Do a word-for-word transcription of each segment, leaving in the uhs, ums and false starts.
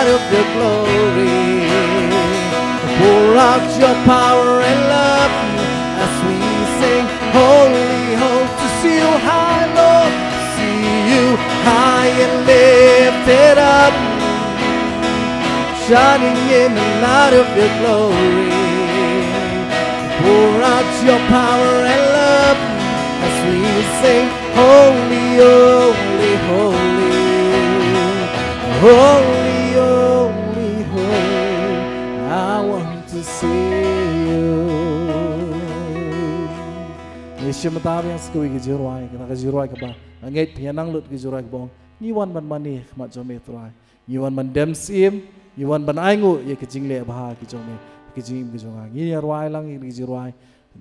of your glory. Pour out your power and love as we sing, "Holy, holy, to see you high, Lord, see you high and lifted up, shining in the light of your glory." Pour out your power and love as we sing, "Holy, holy, holy, holy, holy, holy, I want to see you." Ngi shim bynta biang sa kawei ka jingrwai, kata ka jingrwai kaba nga ngeit phi ïa nang lut, ka jingrwai kaba ong, "Ngi wan ban mane ha khmat jong me Trai. Ngi wan ban dem syiem, ngi wan ban ainguh ïa ka jingleh bha ka jong me, ka jingim ka jong nga." Ngin ïa rwai lang ïa ka jingrwai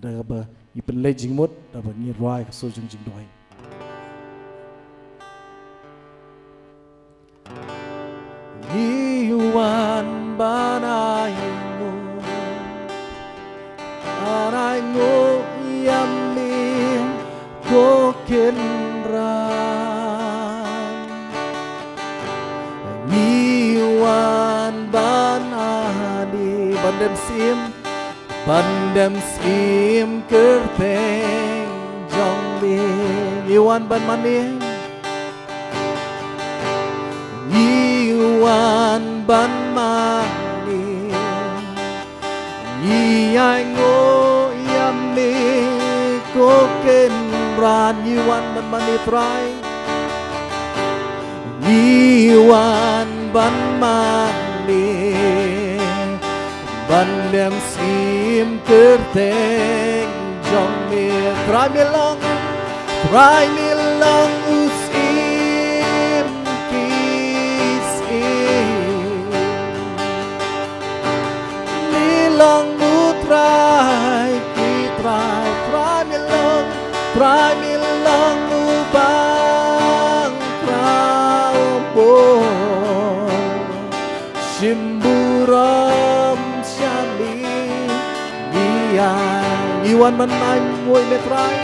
da kaba ngi pynleit jingmut, da kaba ngi rwai ka sur jong jingduwai. Ngi wan ban ainguh, ban ainguh ïa me ko Kynrad. Ngi wan ban ane, ban dem syiem, ban dem syiem kyrteng jong me. Ngi wan ban mane, ngi wan ban mane. Ngi ainguh ïa me ko Kynrad, ngi wan ban mane Trai. Ngi wan ban mane, ban dem syiem kyrteng jong me. Trai me long, Trai me long u syiem ki syiem. Me long u Trai ki trai, Trai me long, Trai me long uba khraw bor. Shim burom sha me, ngi ïa, ngi wan ban ainguh ïa me Trai.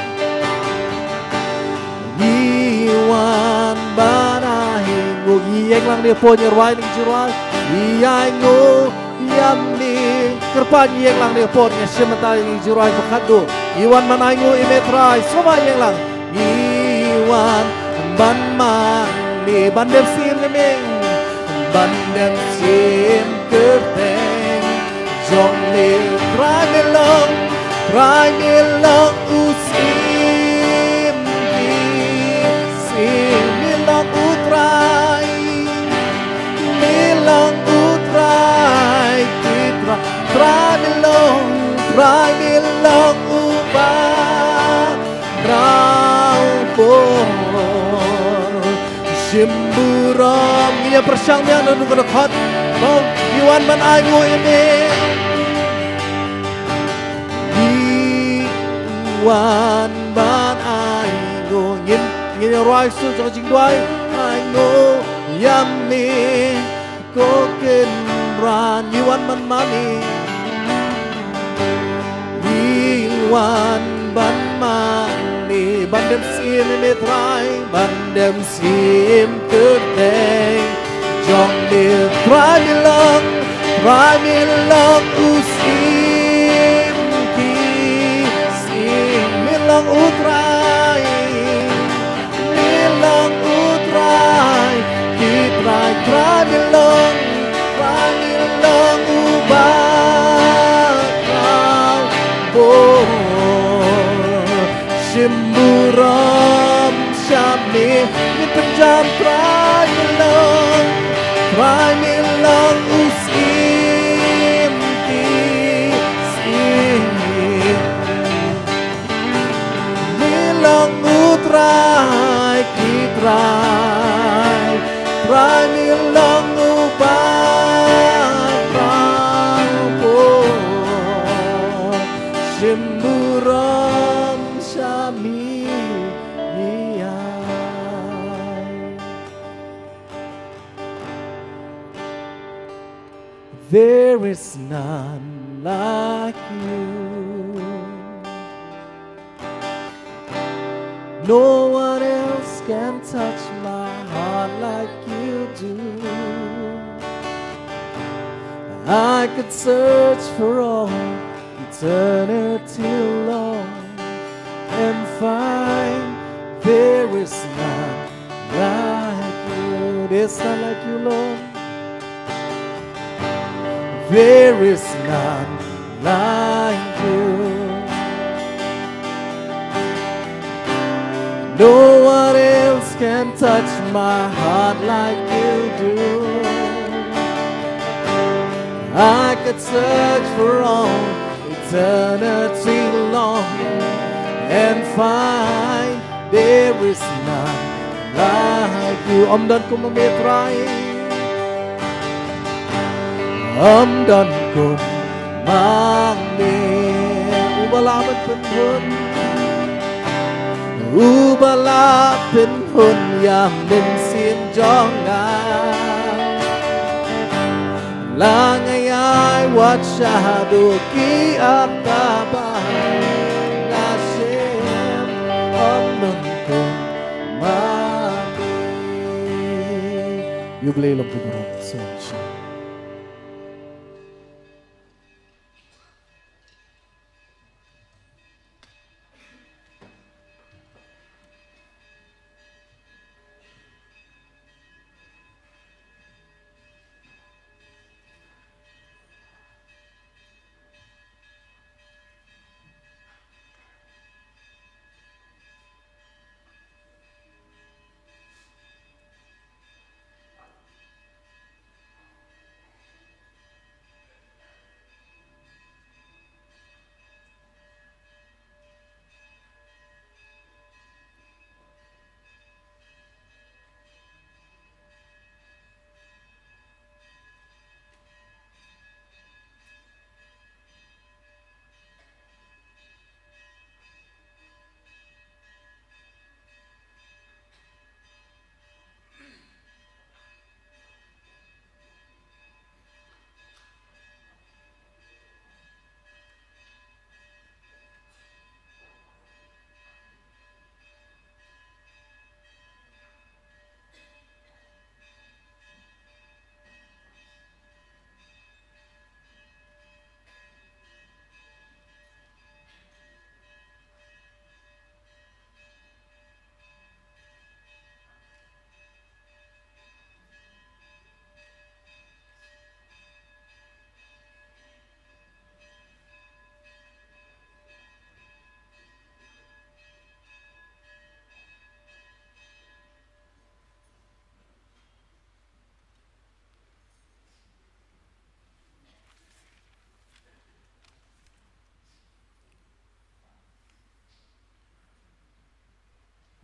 Ngi wan ban ainguh, ngi ïeng lang ne pon ïa rwai ne jingrwai. Ngi ainguh ïa me, kyrpad ngi ïeng lang ne pon, ngi shim bynta ïa ne jingrwai ba khatduh. Ngi wan ban ainguh ïa me Trai, sngewbha ïeng lang. Ngi wan ban mane, ban dem syiem ïa me, ban dem syiem kyrteng jong me. Trai me long, Trai me long u syiem ki syiem, me long u Trai, me long u Trai ki trai, Trai me long, Trai me long uba khraw bor. Shim burom, ngi ïa pyrshang biang naduh ka dkhot. Ngi wan ban ainguh ïa me. Ngi wan ban ainguh. Ngin, ngin ïa rwai shuh jong ka jingduwai. Ainguh ïa me ko Kynrad, ngi wan ban mane. Ngi wan ban mane, ban dem syiem ïa me Trai, ban dem syiem kyrteng jong me. Trai me long, Trai me long u syiem ki syiem, me long u Trai. Me long u Trai ki trai, Trai me long, Trai me long uba khraw bor. Shim burom sha me, ngin pynjam. Trai me long, Trai me long u syiem ki syiem. Me long u Trai ki trai, Trai me long uba khraw bor. Shim burom sha me, ngi ïai. There is none like you. No one else can touch my heart like you do. I could search for all eternity long and find there is none like you. There's none like you, Lord. There is none like you. No one else can touch my heart like you do. I could search for all eternity long and find there is none like you. Ym don kum ma me Trai. Ym don kum ma me. Uba lah ban pynhun. Uba lah pynhun ïa mynsiem jong nga. Lah nga ïai wad shaduh ki arta ba nga shem. Ym don kum ma me. Ïa U Blei long ka burom. Sa shisha.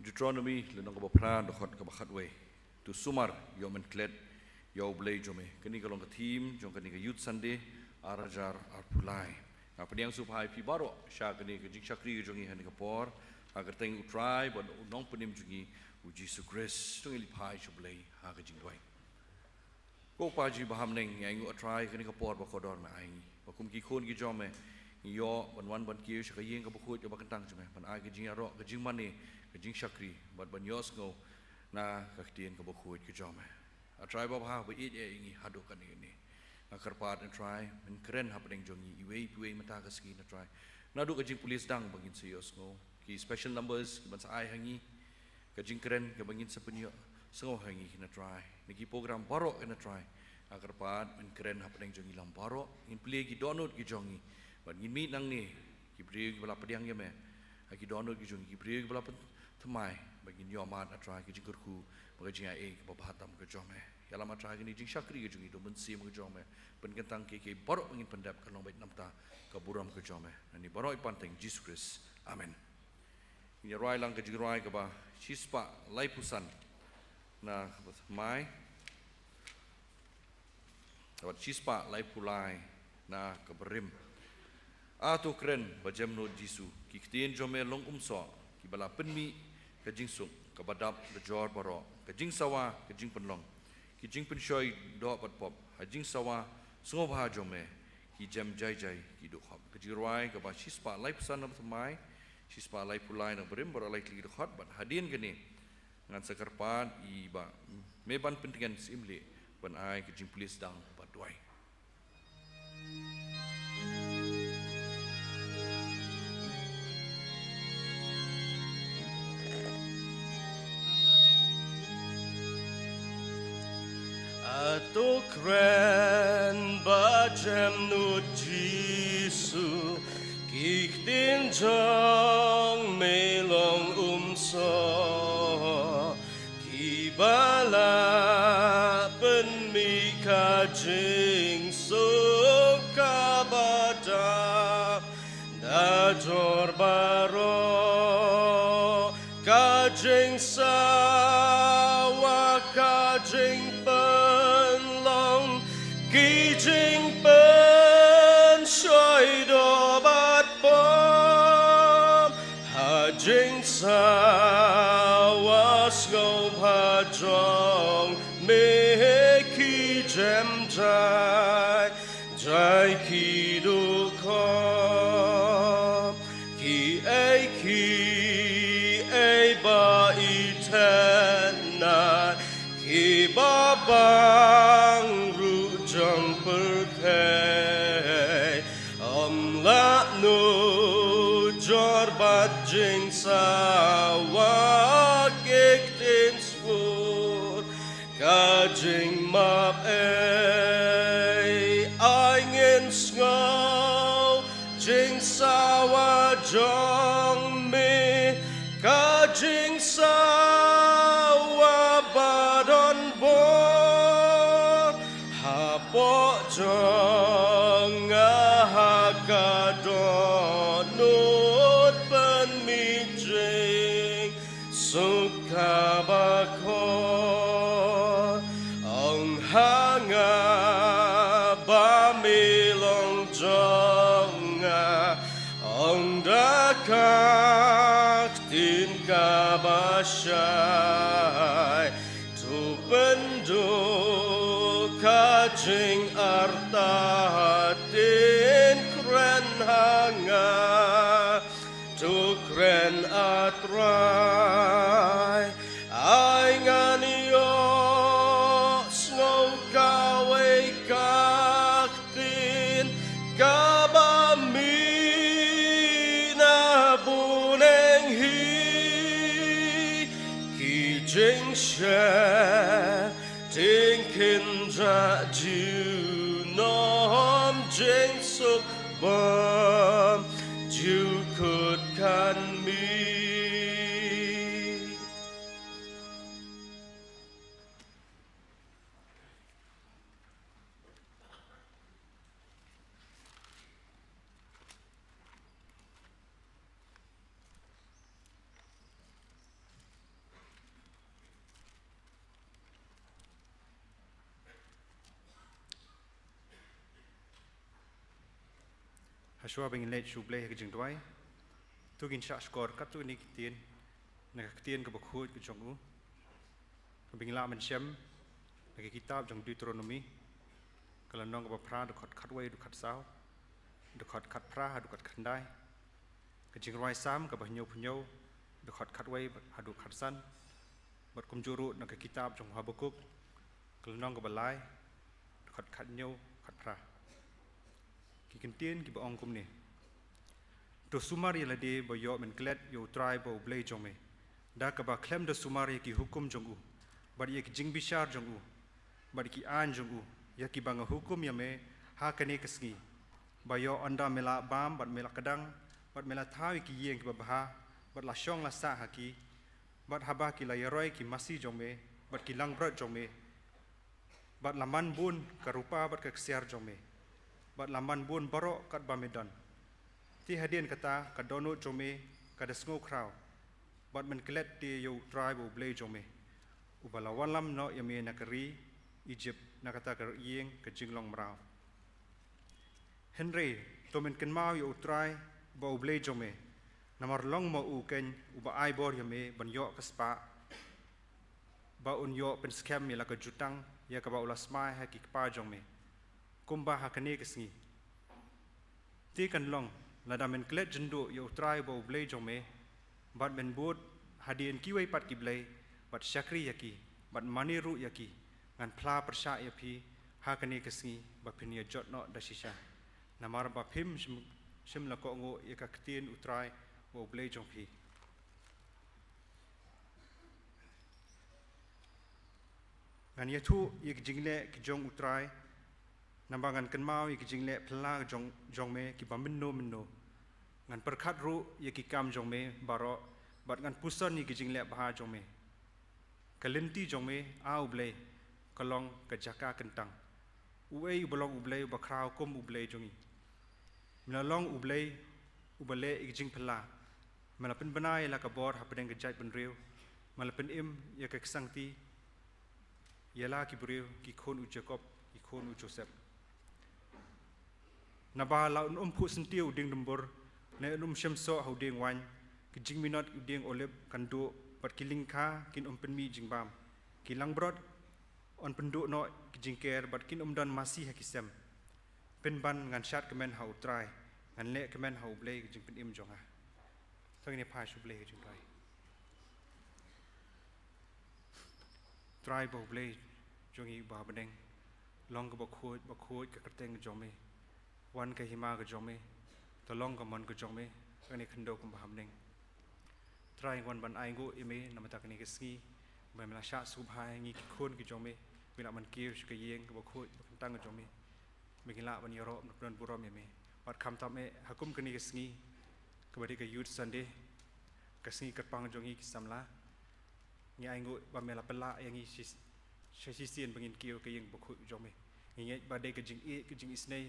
Deuteronomi lynnong kaba phra, dkhot kaba khatwei. To sumar ïoh men klet ïa U Blei jong me. Kane ka long ka theme jong kane ka Youth Sunday ar hajar arphew lai. Nga pdiang sngewbha ïa phi baroh sha kane ka jingshakri ka jong ngi ha kane ka por ha ka kyrteng U Trai bad U Nongpynim jong ngi U Jisu Khrist. To ngin ïa phai sha U Blei ha ka jingduwai. Ko Pa jong ngi ba ha bneng, ngi ainguh, A Trai, kane ka por ba kordor me ai ngi, ba kum ki khun ki jong me ngi ïoh ban wan ban kiew sha ka ïing kaba khuid kaba kyntang jong me, ban ai ka jingïaroh, ka jingmane, ka jingshakri bad ban ïohsngew na ka ktien kaba khuid ka jong me. A Trai babha ba ïeit ïa ngi haduh katne katne, nga kyrpad, A Trai, men kren ha bneng jong ngi iwei pa iwei mynta ka sngi, A Trai, naduh ka jingpule sdang ba ngin sa ïohsngew, ki special numbers kiban sa ai ha ngi, ka jingkren kaba ngin sa pynïohsngew ha ngi, A Trai, na ki program baroh, A Trai, nga kyrpad men kren ha bneng jong ngi lang baroh, ngin plie ki dohnud ki jong ngi bad ngin mih nangne ki briew kiba la pdiang ïa me, ha ki dohnud ki jong ngi, ki briew kiba la pynthymmai, bad ngin ïohmad, A Trai, ka jingkyrkhu bad ka jingaiei kaba bha tam ka jong me. Ïalam, A Trai, kane ka jingshakri ka jong ngi da U Mynsiem ka jong me, pynkyntang kiei kiei baroh ba ngin pyndep, kan long beit namar ka burom ka jong me. Nangne baroh ïa ka kyrteng Jisu Khrist. Amen. Ngin ïa rwai lang ka jingrwai kaba shispah laiphew san na kaba thymmai bad shispah laiphew lai na kaba rim. A to kren ba jem nud Jisu, ki ktien jong me long umsoh kiba la pynmih ka jingsuk, kaba dap da jor baroh, ka jingsawa, ka jingpynlong, ki jingpynshoi doh bad pop, ha jingsawa sngewbha jong me ki jem jai jai ki duh khop. Ka jingrwai kaba shispah laiphew san na kaba thymmai, shispah laiphew lai na kaba rim, baroh lai tylli ki dkhot, bad hadien kane ngan sa kyrpad ïa i Bah Meban Pyntngen Syiemlieh ban ai ka jingpule sdang bad duwai. Kren ba jem nud Jisu, ki ktien jong me long umsooh, ki ba la pynmih ka jingsuk kaba dap da jor baroh, ka jingsawa, ka jingpynlong, ki jingpynshoi doh bad bam. Ha jingsawa sngewbha jong me ki jem jai, jai ki dukhop, ki ei ki ei ba ïeit na, ki ba bang ruh jong pyrthei. Ym lah nujor bad jingsawa ki ktien sbun, ka jingmap ei, ai ngin sngew jingsawa jong me, ka jingsawa ba don bor hapoh jong nga, ha ka dohnud pynmih jing suk kaba khor. Ong ha nga ba me long jong nga, ong da ka ktien kaba shai. To pynduh ka jingartatien, kren ha nga. To kren, A Trai, ai ngan ïohsngew kawei ka ktien kaba mih na bneng hi. Ki jingsheptieng kynjah junom, jingsuk bymjukut kan mih. Hashwa ba ngin leit sha U Blei ha ka jingduwai, to ngin shah shkor katto katne ki ktien na ka ktien kaba khuid ka jong u, kaba ngin lah ban shem na ka kitab jong Deuteronomi, ka lynnong kaba phra, dkhot khatwei haduh khatsaw, dkhot khatphra haduh khatkhyndai, ka Jingrwai Salm kaba hynñiewphew hynñiew, dkhot khatwei haduh khatsan, bad kumjuh ruh na ka kitab jong Habakuk, ka lynnong kaba lai, dkhot khathynñiew, khatphra. Ki kyntien kiba ong kumne: To sumar ïa lade ba ïoh men klet ïa U Trai ba U Blei jong me, da kaba khlem da sumar ïa ki hukum jong u, bad ïa ki jingbishar jong u, bad ki aiñ jong u, ïa kiba nga hukum ïa me ha kane ka sngi, ba ïoh ynda me la bam bad me la kdang, bad me la thaw ïa ki ïing kiba bha, bad la shong la sah ha ki, bad haba ki la ïaroi ki masi jong me bad ki langbrot jong me, bad la man bun ka rupa bad ka ksiar jong me, bad la man bun baroh katba me don. Te hadien kata ka dohnud jong me ka da sngewkhraw, bad men klet te ïa U Trai ba U Blei jong me, uba la wallam noh ïa me na ka ri Ijipt, na kata ka ïing ka jinglong mraw. Hynrei to men kynmaw ïa U Trai ba U Blei jong me, namar long mo u keiñ uba ai bor ïa me ban ïoh ka spah, ba un ïoh pynskhem ïa la ka jutang ïa kaba u la smai ha ki kpa jong me, kumba ha kane ka sngi. Te kan long, lada men klet jynduh ïa U Trai ba U Blei jong me, bad men bud hadien kiwei pat ki blei, bad shakri ïa ki, bad mane ruh ïa ki, ngan phla pyrshah ïa phi ha kane ka sngi ba phin ïa jot noh da shisha, namar ba phim shym, shym la kohnguh ïa ka ktien U Trai ba U Blei jong phi. Ngan ïathuh ïa ki jingleh ki jong U Trai, naba ngan kynmaw ïa ki jingleh phylla jong, jong me kiba mynno mynno. Ngan pyrkhat ruh ïa ki kam jong me baroh, bad ngan puson ïa ki jingleh bha jong me. Ka lynti jong me, A U Blei, ka long ka jaka kyntang. Uei uba long U Blei uba khraw kum U Blei jong ngi? Me la long U Blei uba leh ïa ki jingphylla. Me la pynbna ïa la ka bor hapdeng ka jaitbynriew. Me la pynim ïa ka ksangti ïa la ki briew, ki khun u Jakob, ki khun u Joseph. Naba la un ym phuh syntiew u dieng dumbur, ne un ym shemsoh ha u dieng waiñ. Ki jingminot u dieng olib kan duh, bad ki lyngkha kin ym pynmih jingbam. Ki langbrot yn pynduh noh ki jingker, bad kin ym don masi ha ki sem. Pynban ngan shad kmen ha U Trai, ngan leh kmen ha U Blei ka jingpynim jong nga. To ngin ïa phai sha U Blei ka jingduwai. Trai ba U Blei jong ngi uba ha bneng, long kaba khuid, ba khuid ka kyrteng ka jong me. Wan ka hima ka jong me, to long ka mon ka jong me ha kane ka khyndew kumba ha bneng. Trai, ngi wan ban ainguh ïa me namar kane ka sngi ba me la shah sngewbha ïa ngi ki khun ki jong me, ba ngin lah ban kiew sha ka ïing kaba khuid ba kyntang ka jong me, ba ngin lah ban ïaroh ban pyndon burom ïa me. Bad khamtam eh ha kum kane ka sngi kaba dei ka Youth Sunday, ka sngi kyrpang jong ngi ki samla, ngi ainguh ba me la pynlah ïa ngi shi, shisien ba ngin kiew ka ïing bakhuid jong me. Ngi ngeit ba dei ka jingïeit, ka jingisynei,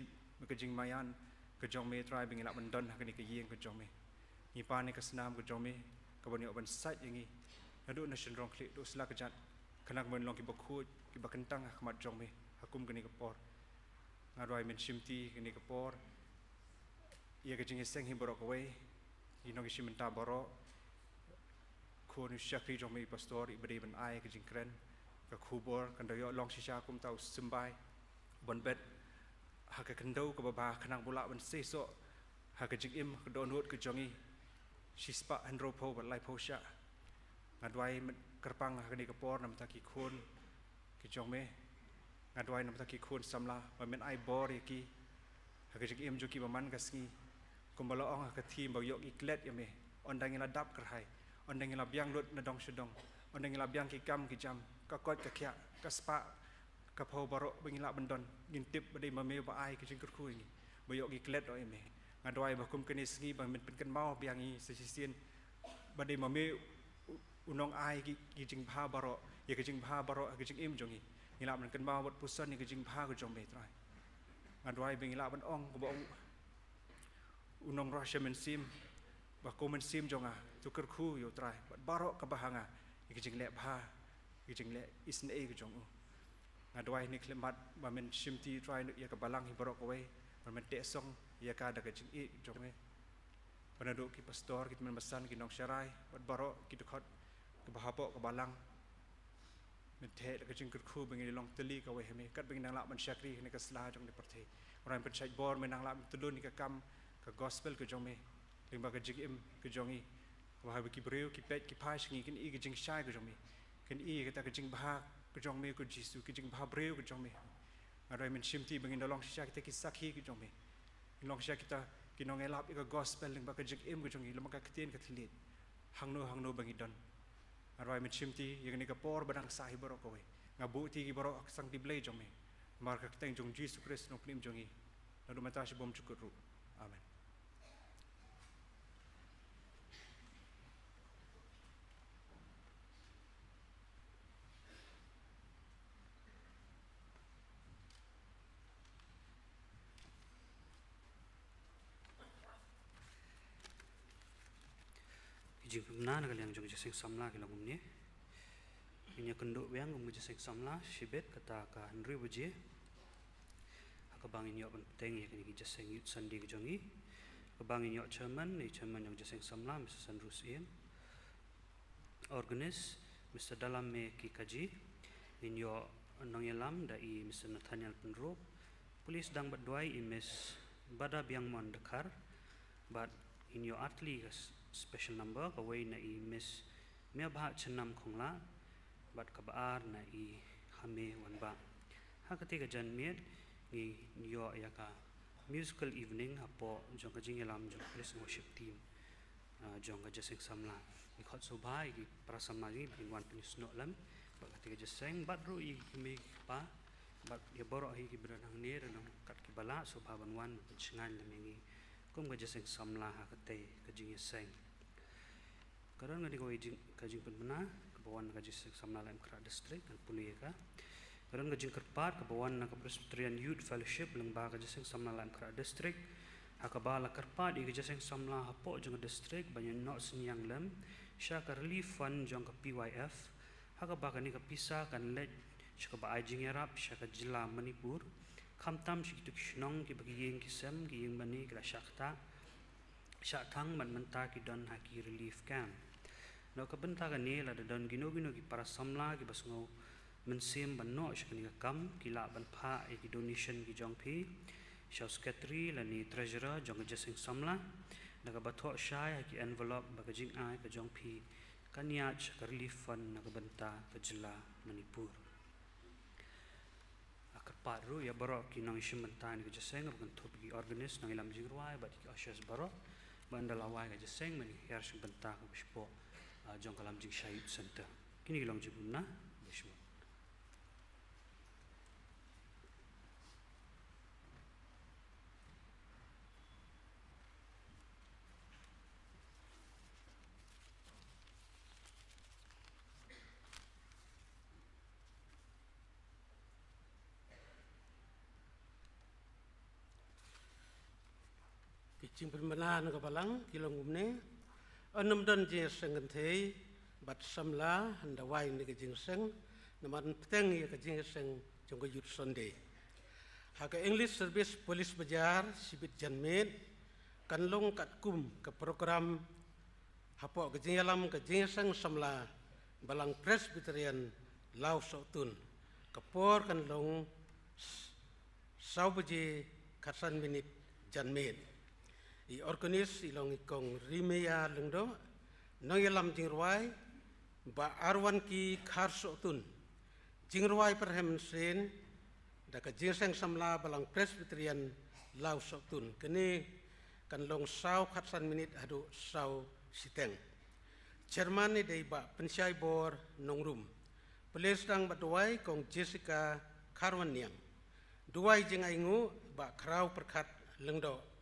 ka jingmaïan ka jong me, Trai, ba ngin lah ban don ha kane ka ïing ka jong me. Ngi pan ïa ka snam ka jong me kaba ïoh ban sait ïa ngi naduh na shynrong khlieh haduh sla kjat, khnang ba ngin long kiba khuid, kiba kyntang ha khmat jong me ha kum kane ka por. Nga duwai men shimti kane ka por ïa ka jingïaseng hi baroh kawei, ïa nong ki shim bynta baroh. Khun u shakri jong me i pastor, iba dei ban ai ka jingkren, ka khubor, kan da ïoh long shisha kumta u symbai uban bet ha ka khyndew kaba bha, khnang ba u lah ban seisoh ha ka jingim, ka dohnud ka jong ngi shispah hynriewphew bad laiphew shah. Nga duwai men kyrpang ha kane ka por namar ki khun ki jong me. Nga duwai namar ki khun samla ba men ai bor ïa ki ha ka jingim jong ki ba man ka sngi. Kumba la ong ha ka theme ba ïoh ngi klet ïa me, ynda ngi la dap kyrhai, ynda ngi la biang lut na dong sha dong, ynda ngi la biang ki kam ki jam, ka koit ka khiah, ka spah, ka phew baroh ba ngi lah ban don, ngin tip ba dei ma me ba ai ka jingkyrkhu ïa ngi, ba ïoh ngi klet noh ïa me. Nga duwai ba kum kane sngi ba men pynkynmaw biang ïa ngi sa shisien ba dei ma me u, u nongai ki, ki jingbha baroh, ïa ki jingbha baroh ha ka jingim jong ngi. Ngi lah ban kynmaw bad puson ïa ki jingbha ka jong me, Trai. Nga duwai ba ngi lah ban ong kumba ong u nongrwai sha mynsiem, ba ko mynsiem jong nga, to kyrkhu ïa u Trai bad baroh kaba ha nga, ïa ka jingleh bha, ïa ka jingleh isynei ka jong u. Nga duwai ha kane ka khyllipmat ba men shimti, Trai, ïa ka balang hi baroh kawei, ba men teh song ïa ka da ka jingïeit jong me. Ba naduh ki pastor, ki tymmen basan, ki nongsharai bad baroh ki dkhot kiba hapoh ka balang, men theh da ka jingkyrkhu ba ngin long tylli kawei ha me katba ngin nang lah ban shakri ha kane ka sla jong kane ka pyrthei. Nga duwai men pynshait bor, men nang lah ban tylli ïa ka kam ka gospel ka jong me lyngba ka jingim ka jong ngi, kaba haba ki briew ki peit ki phai sha ngi, kin i ka jingshai ka jong me, kin i kata ka jingbha ka jong me ko Jisu, ka jingbha briew ka jong me. Nga duwai men shimti ba ngin da long shisha kita ki sakhi ka jong me, ngin long shisha kita ki nongïalap ïa ka gospel lyngba ka jingim ka jong ngi, lyngba ka ktien ka thylliej, hangno hangno ba ngi don. Nga duwai men shimti ïa kane ka por ba dang sah hi baroh kawei. Nga buh ïa ki baroh ha ka sangti Blei jong me, namar ka kyrteng jong Jisu Khrist, Nongpynim jong ngi, naduh mynta sha bymjukut ruh. Amen. Ki jingpynbna na ka liang jong ka jingïaseng samla ki long kumne. Ngin ïakynduh biang kum ka jingïaseng samla shibit, kata ka hynriew baje, ha kaba ngin ïoh ban bteng ïa kine ki jingïaseng Youth Sunday ka jong ngi. Ha kaba ngin ïoh chairman, ne chairman jong ka jingïaseng samla, Mister Sandrew Syiem. Organist, Mister Dallam Me Ki Kaji. Ngin ïoh nongïalam da i Mister Nathaniel Pynrop. Pule sdang bad duwai i Miss Bada Biangmon Dkhar. Bad ngin ïoh artylli ka s-, special number, kawei na i Miss Miabhah Channam Khonglah, bad kaba ar na i Hame Wanbah. Ha katei ka janmiet ngin ïoh ïa ka musical evening hapoh jong ka jingïalam jong ka praise and worship team, ah, jong ka jingïaseng samla. Ngi khot sngewbha ïa ki para samla jong ngi ba kin wan pynïasnoh lem. Bad katei ka jingïaseng bad ruh ïa ki kmie ki kpa bad ïa baroh hi ki ba don hangne, ruh nang kat ki ba lah sngewbha ban wan ban shngaiñ lem ïa ngi kum ka jingïaseng samla ha katei ka jingïaseng. Ka don kane kawei jing, ka jingpynbna kaba wan na ka jingïaseng samla Laitumkhrah District, ngan pule ïa ka. Ka don ka jingkyrpad kaba wan na ka Presbyterian Youth Fellowship lyngba ka jingïaseng samla Laitumkhrah District, ha kaba la kyrpad ïa ka jingïaseng samla hapoh jong ka district ban ïa noh synñiang lem sha ka relief fund jong ka P Y F, ha kaba kane ka pisa kan leit sha kaba ai jingïarap sha ka jylla Manipur, khamtam sha kito ki shnong kiba ki ïing ki sem, ki ïing mane ki la shah ktah, shah thang bad mynta ki don ha ki relief camp. Noh ka bynta kane, lada don kino kino ki para samla kiba sngew mynsiem ban noh sha kane ka kam, ki lah ban phah ïa ki donation ki jong phi sha u secretary lane treasurer jong ka jingïaseng samla, da kaba thoh shai ha ki envelope ba ka jingai ka jong phi kan ïaid sha ka relief fund na ka bynta ka jylla Manipur. Nga kyrpad ruh ïa baroh ki nongïashim bynta ïa ka jingïaseng, ba kynthup ïa ki organist, nongïalam jingrwai bad ïa ki ushers baroh, ba ynda la wai ka jingïaseng ban hiar shim bynta kaba shapoh, ah, jong ka Lamjingshai Youth Centre. Kine ki long jingpynbna ba shapoh. Ki jingpynbna na ka balang ki long kumne. Yn ym don jingïaseng kynthei bad samla hynda wai ïa ka jingïaseng, namar yn bteng ïa ka jingïaseng jong ka Youth Sunday. Ha ka English Service Police Bazar shibit janmiet, kan long katkum ka program hapoh ka jingïalam ka jingïaseng samla Balang Presbyterian Lawsohtun. Ka por kan long s-, saw baje khatsan minit janmiet. I organist i long i Kong Rimeya Lyngdoh, nongïalam jingrwai Bah Arwanki Kharsohtun, jingrwai pyrhem mynsiem da ka jingïaseng samla Balang Presbyterian Lawsohtun. Kane kan long saw khatsan minit haduh saw shiteng. Chairman i dei Bah Pynshai Bor Nongrum. Pule sdang bad duwai Kong Jessica Kharwanniang. Duwai jingainguh Bah Khraw Pyrkhat Lyngdoh.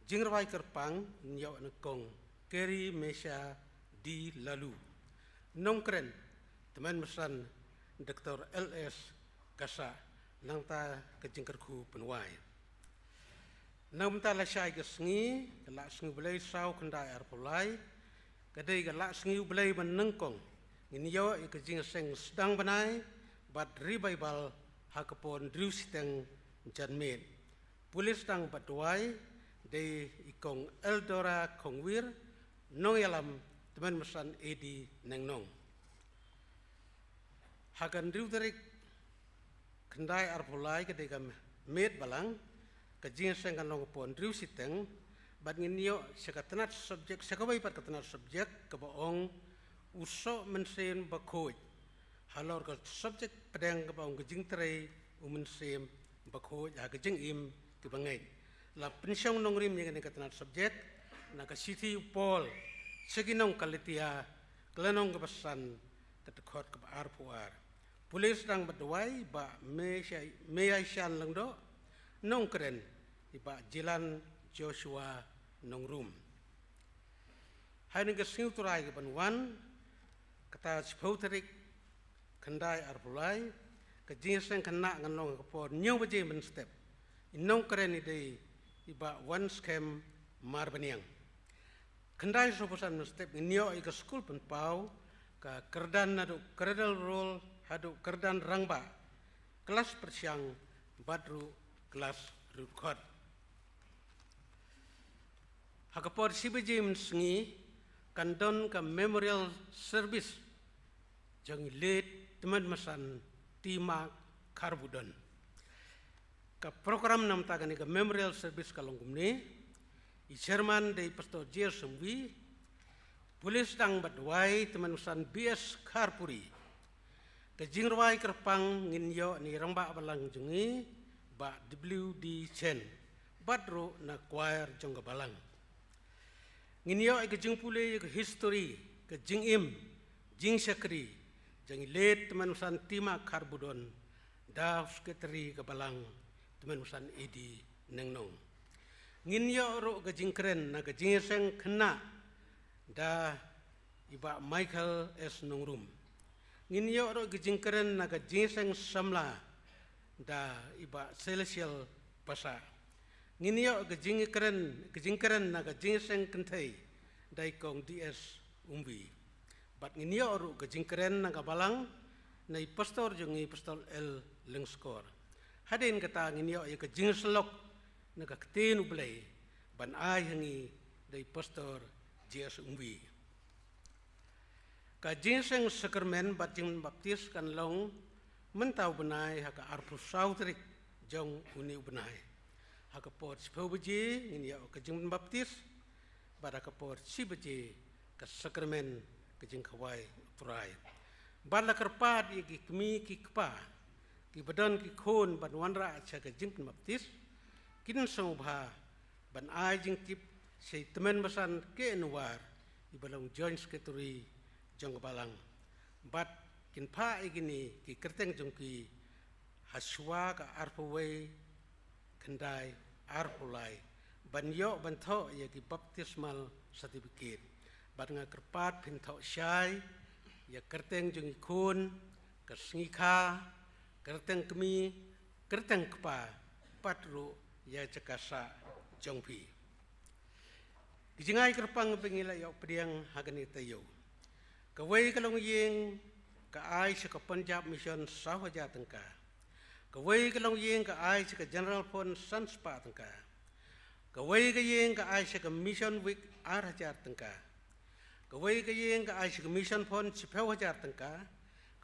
Jingrwai kyrpang ngin ïoh na Kong Keri Mesha D Lalu. Nongkren, Tymmen Basan Doctor L S Kassah, nangta ka jingkyrkhu pynwai. Na ka bynta lashai ka sngi, ka Laisngi U Blei saw khyndai arphew lai, ka dei ka Laisngi U Blei ba nyngkong, ngin ïoh ïa ka jingïaseng sdang bnai bad revival ha ka por hynriew shiteng janmiet. Pule sdang bad duwai dei i Kong Eldora Khongwir, nongïalam Tymmen Basan A D Nongnong. Ha ka hynriew tarik khyndai arphew lai, ka dei ka miet balang, ka jingïaseng kan long ka por hynriew shiteng, bad ngin ïoh sha ka tnat subject, sha kawei pat ka tnat subject kaba ong U Soh Mynsiem Bakhuid. Halor ka subject pdeng kaba ong ka jingtrei u mynsiem bakhuid ha ka jingim kiba ngeit. La pynshong nongrim ïa kane ka tnat subject na ka shithi u Paul sha ki nong Galatia, ka lynnong kaba san, ka dkhot kaba arphew ar. Pule sdang bad duwai Bah Mei Shai-, Mei Aishan Lyngdoh, nongkren i Bah Jilan Joshua Nongrum. Ha kane ka sngi U Trai kaban wan, kata shiphew tarik khyndai arphew lai, ka jingïaseng khynnah ngan long ha ka por hynñiew baje mynstep. I nongkren i dei i Bah Wanskhem Marbaniang. Khyndai sawphew san mynstep ngin ïoh ïa ka skul pynpaw, ka kyrdan naduh Cradle Roll haduh kyrdan rangbah, klas pyrshang bad ruh klas riewdkhot. Ha ka por shi baje mynsngi kan don ka memorial service jong i late Tymmen Basan T Mark Kharbudon. Ka program na ka bynta kane ka memorial service ka long kumne. I chairman dei Pastor J R Sangvi. Pule sdang bad duwai Tymmen Basan B S Kharpuri. Ka jingrwai kyrpang ngin ïoh na i rangbah balang jong ngi Bah W D Chen bad ruh na choir jong ka balang. Ngin ïoh ïa ka jingpule ïa ka history, ka jingim, jingshakri, jong i late Tymmen Basan Tima Kharbudon, da u Secretary ka Balang Tymmen Basan A D Nongnong. Ngin ïoh ruh ka jingkren na ka jingïaseng khynnah da i Bah Michael S Nongrum. Ngin ïoh ruh ka jingkren na ka jingïaseng samla da i Bah Celestial Passah. Ngin ïoh ka jingkren, ka jingkren na ka jingïaseng kynthei da i Kong D S Umbi. Bad ngin ïoh ruh ka jingkren na ka Balang na i Pastor jong ngi, Pastor L Lyngskor. Hadien kata ngin ïoh ïa ka jingsyllok na ka Ktien U Blei ban ai ha ngi da i Pastor J S Umbi. Ka jingïaseng sakramen bad jingpynbaptis kan long mynta u bnai ha ka arphew saw tarik jong une u bnai. Ha ka por shiphew baje ngin ïoh ka jingpynbaptis bad ha ka por shi baje ka sakramen ka jingkhawai U Trai. Bad la kyrpad ïa ki kmie ki kpa kiba don ki khun ban wanrah sha ka jingpynbaptis, kin sngewbha ban ai jingtip sha i Tymmen Basan K N War, iba long Joint Secretary jong ka Balang. Bad kin phah ïa kine ki kyrteng jong ki ha shuwa ka arphew wei khyndai arphew lai ban ïoh ban thoh ïa ki baptismal certificate. Bad nga kyrpad phin thoh shai ïa kyrteng jong i khun, ka sngi kha, kyrteng kmie, kyrteng kpa, bad ruh ïa jaka sah jong phi. Ki jingai kyrpang ba ngi la ïoh pdiang ha kane ka taïew. Kawei ka longïing ka ai sha ka Punjab Mission saw hajar tyngka. Kawei ka longïing ka ai sha ka General Fund san spah tyngka. Kawei ka ïing ka ai sha ka Mission Week ar hajar tyngka. Kawei ka ïing ka ai sha ka Mission Fund shiphew hajar tyngka.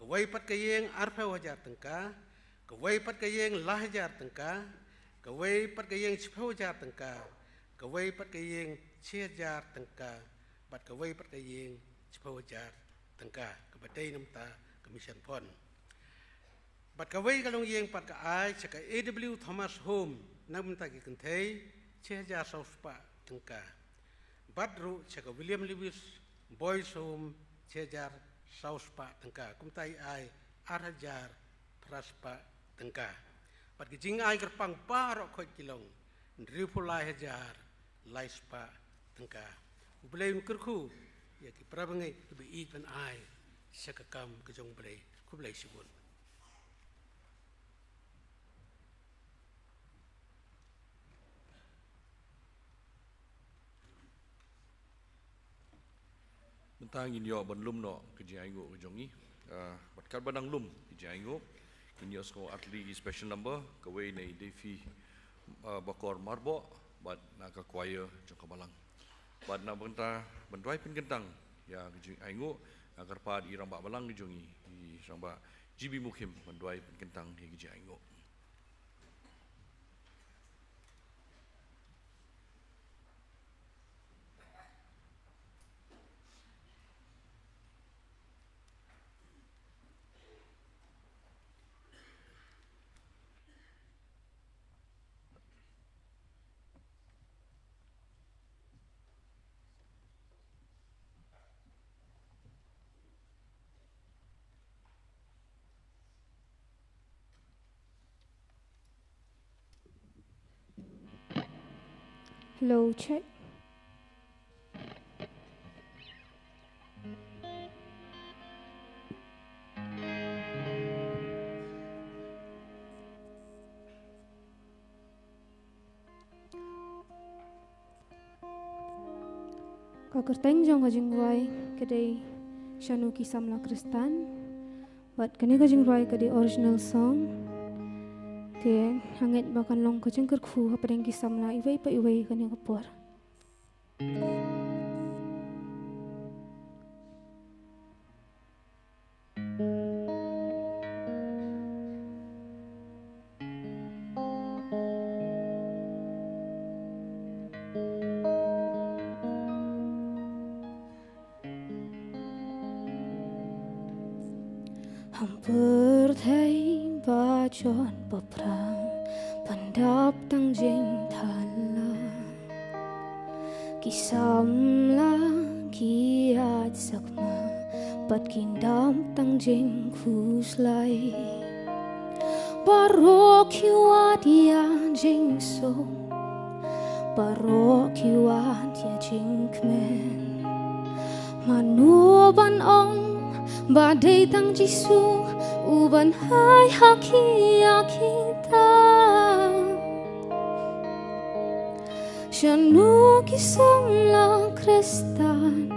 Kawei pat ka ïing arphew hajar tyngka. Kawei pat ka ïing lai hajar tyngka. Kawei pat ka ïing shiphew hajar tyngka. Kawei pat ka ïing shi hajar tyngka. Bad kawei pat ka ïing shiphew hajar tyngka kaba dei na bynta ka Mission Fund. Bad kawei ka longïing pat ka ai sha ka A W Thomas Home na bynta ki kynthei shi hajar saw spah tyngka. Bad ruh sha ka William Lewis Boys Home shi hajar saw spah tyngka. Kumta i ai ar hajar phra spah tyngka. Bad ki jingai kyrpang baroh khoit ki long hynriewphew lai hajar lai spah tyngka. U Blei un kyrkhu ïa ki para bangeit kiba ïeit ban ai sha ka kam ka jong U Blei. Khublei shibun. Mynta ngin ïoh ban lum noh ka jingainguh ka jong ngi. Ah, bad katba dang lum ka jingainguh, ngin ïohsngew ar tylli ki special number, kawei na i Davy, ah, Bakor Marbok bad na ka choir jong ka Balang. Bad na bynta ban duwai pynkyntang ïa ka jingainguh, nga kyrpad i Rangbah Balang ka jong ngi, i Rangbah G B Mukhim ban duwai pynkyntang ïa ka jingainguh. Hello, check. Ka kyrteng jong ka jingrwai ka dei Shano ki Samla Khristan. Bad kane ka jingrwai ka dei original song. Te nga ngeit ba kan long ka jingkyrkhu hapdeng ki samla iwei pa iwei kane ka por. Ha pyrthei ba jot ba phrang, pyndap tang jingthala. Ki samla ki ïaid sakma, bad kin dap tang jingkhuslai. Baroh ki wad ïa jingsuk, baroh ki wad ïa jingkmen. Mano ban ong ba dei tang Jisu u ban ai ha ki ïa kita? Shano ki samla Khristan,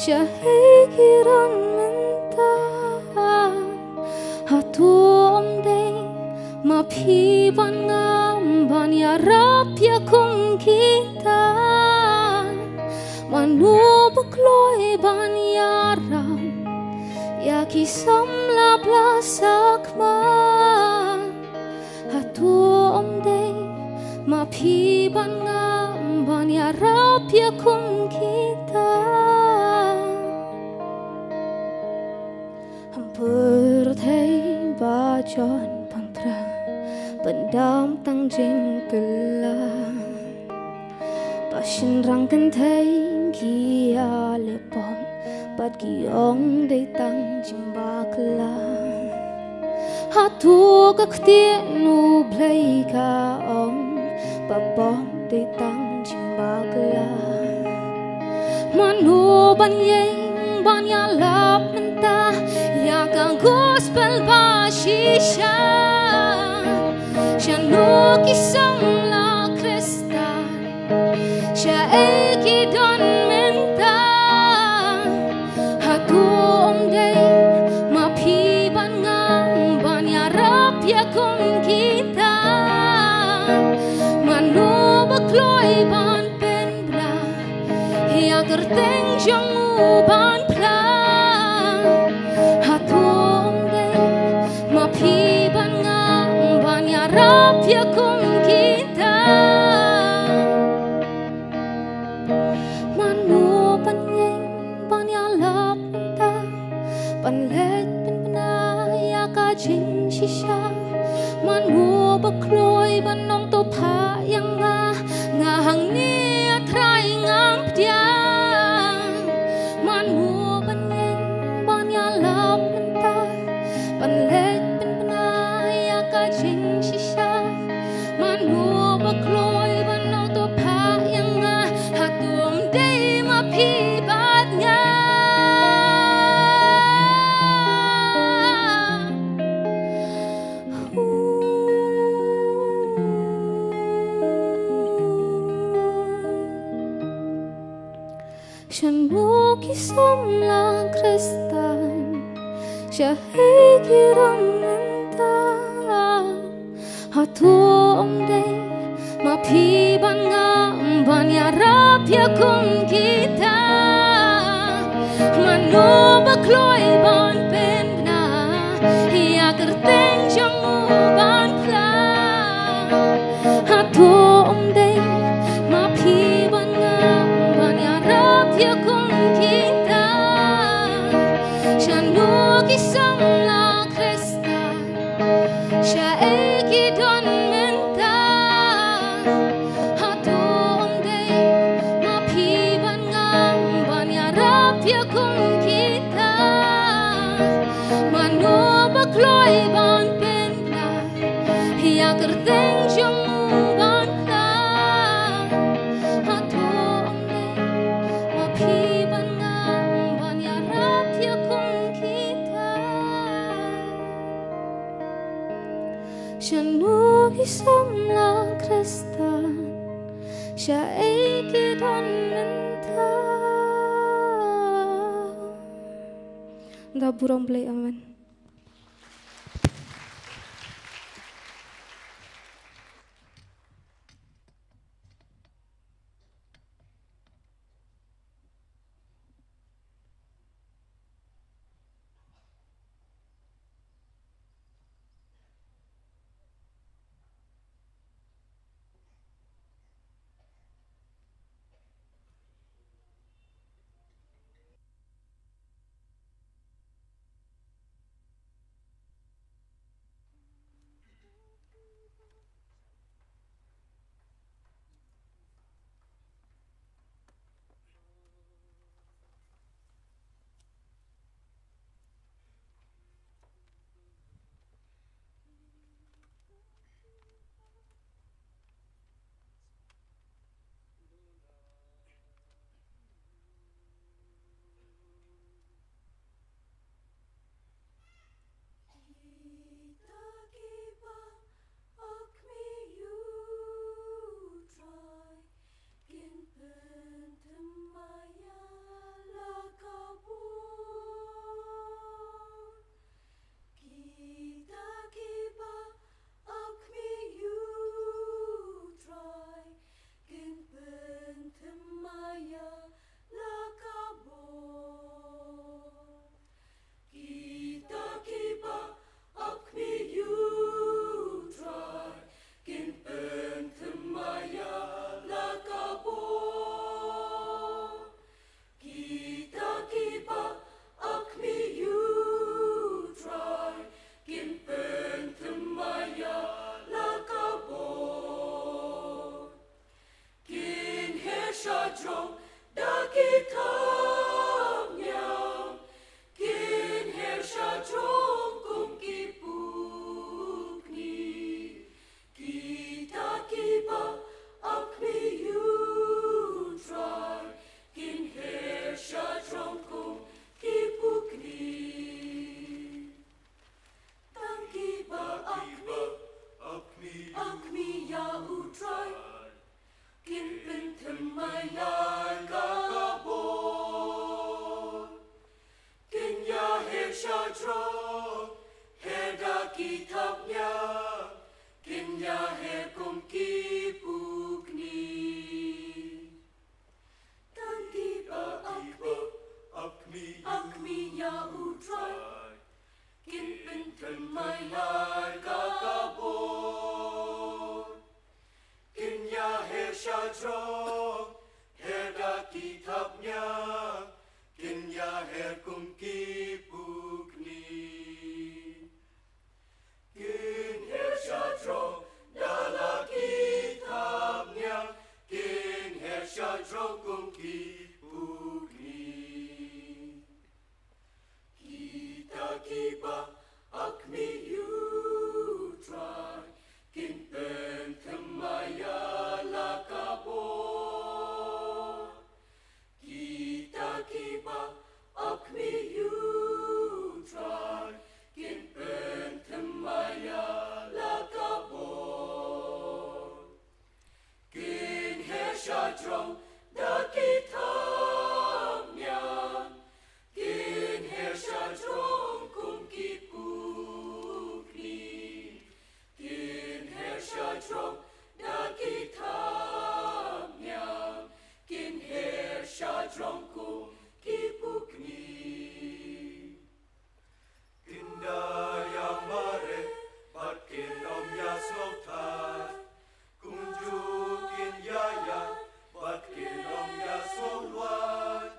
shaei ki don mynta? Hato ym dei ma phi bad nga ban ïarap ïa kum kita? Mano ba kloi ban ïarap ïa ki samla ba la sakma? Hato ym dei ma phi bad nga ban ïarap ïa kum kita? Ha pyrthei ba jot ban pra, ban dap tang jingkylla, ba shynrang kynthei ki ïaleh pop bad ki ong dei tang jingbakla. Hato ka ktien U Blei ka ong ba pop dei tang jingbakla? Mano ban ïeng ban ïalap mynta ïa ka gospel ba shisha? Shano ki samla Khristan, shaei ki don mynta? Hato ym dei ma phi bad nga ban ïarap ïa kum kita? Mano ba kloi ban pynbna ïa ka kyrteng jong u ban phla? Hato ym dei ma phi bad nga ban ïarap ïa kum kita? Mano ban ïeng ban ïalap mynta, ban leit pynbna ïa ka jingshisha? Mano ba kloi ban ong to phah ïa nga, nga hangne, A Trai, ngam pdiang? Mano ban ïeng ban ïalap mynta, ban leit pynbna ïa ka jingshisha? Mano ba kloi ban ong to phah ïa nga? Hato ym dei ma phi bad nga? Shano ki samla Khristan, shaei ki don mynta? Hato ym dei ma phi bad nga ban ïarap ïa kum kita? Mano ba kloi ban pynbna ïa ka kyrteng jong u ban phla? Hato ym dei ma phi bad nga ban ïarap ïa kum kita? Shano ki samla Khristan, shaei ki don mynta? Hato ym dei ma phi bad nga ban ïarap ïa kum kita? Mano ba kloi ban pynbna ïa ka kyrteng jong u ban phla? Hato ym dei ma phi bad nga ban ïarap ïa kum kita? Shano ki samla Khristan, shaei ki don mynta? Da burom Blei, amen. Jrong, her da ki thapniang, kin ïaher kum ki pukni. Tang kiba ap khmih, ap khmih, ap khmih ïa U Trai, kin pynthymmai ïa ka kabor. Kin ïaher sha jrong, her da ki thapniang, kin ïaher kum ki pukni. Kin her sha jrong da la ki thapniang, kin her sha jrong kum ki pukni. Kita kiba ap khmih ïa U Trai, kin pynthymmai ïa la kabor. Kita kiba ap khmih ïa U Trai, kin pynthymmai ïa la kabor. Kin her sha jrong da ki thapniang, kin her sha jrong kum ki pukni. Kin her sha jrong da ki thapniang, kin her sha jrong kum ki pukni. Kin da ïa mareh bad kin ym ïa sngewthuh. Kumjuh kin ïa ïaid bad kin ym ïa sngewlwait.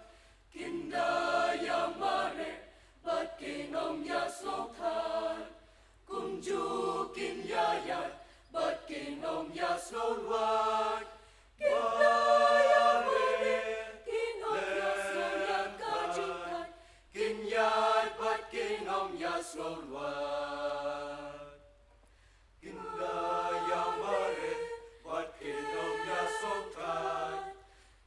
Kin da ïa mareh bad kin ym ïa sngewthuh. Kumjuh kin ïa ïaid bad kin ym ïa sngewlwait. Kin da ïa mareh, kin ym ïa sngew ïa ka jingthait. Kin ïaid bad kin ym ïa sngewlwait. Kin da ïa mareh bad kin ym ïa sngewthuh.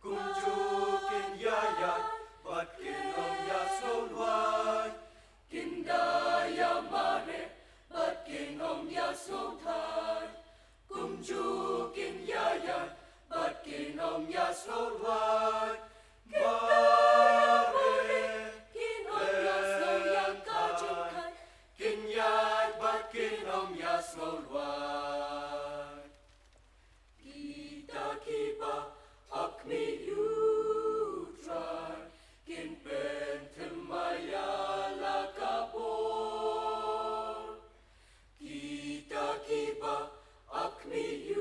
Kumjuh kin ïa ïaid bad kin ym ïa sngewlwait. Kin da ïa mareh bad kin ym ïa sngewthuh. Kumjuh kin ïa ïaid bad kin ym ïa sngewlwait. Kin da ïa mareh, kin ym ïa sngew ïa ka jingthait. Kin ïaid bad kin ym ïa sngewlwait. Kita kiba ap khmih ïa U Trai, kin pynthymmai ïa la kabor. Kita kiba ap khmih ïa U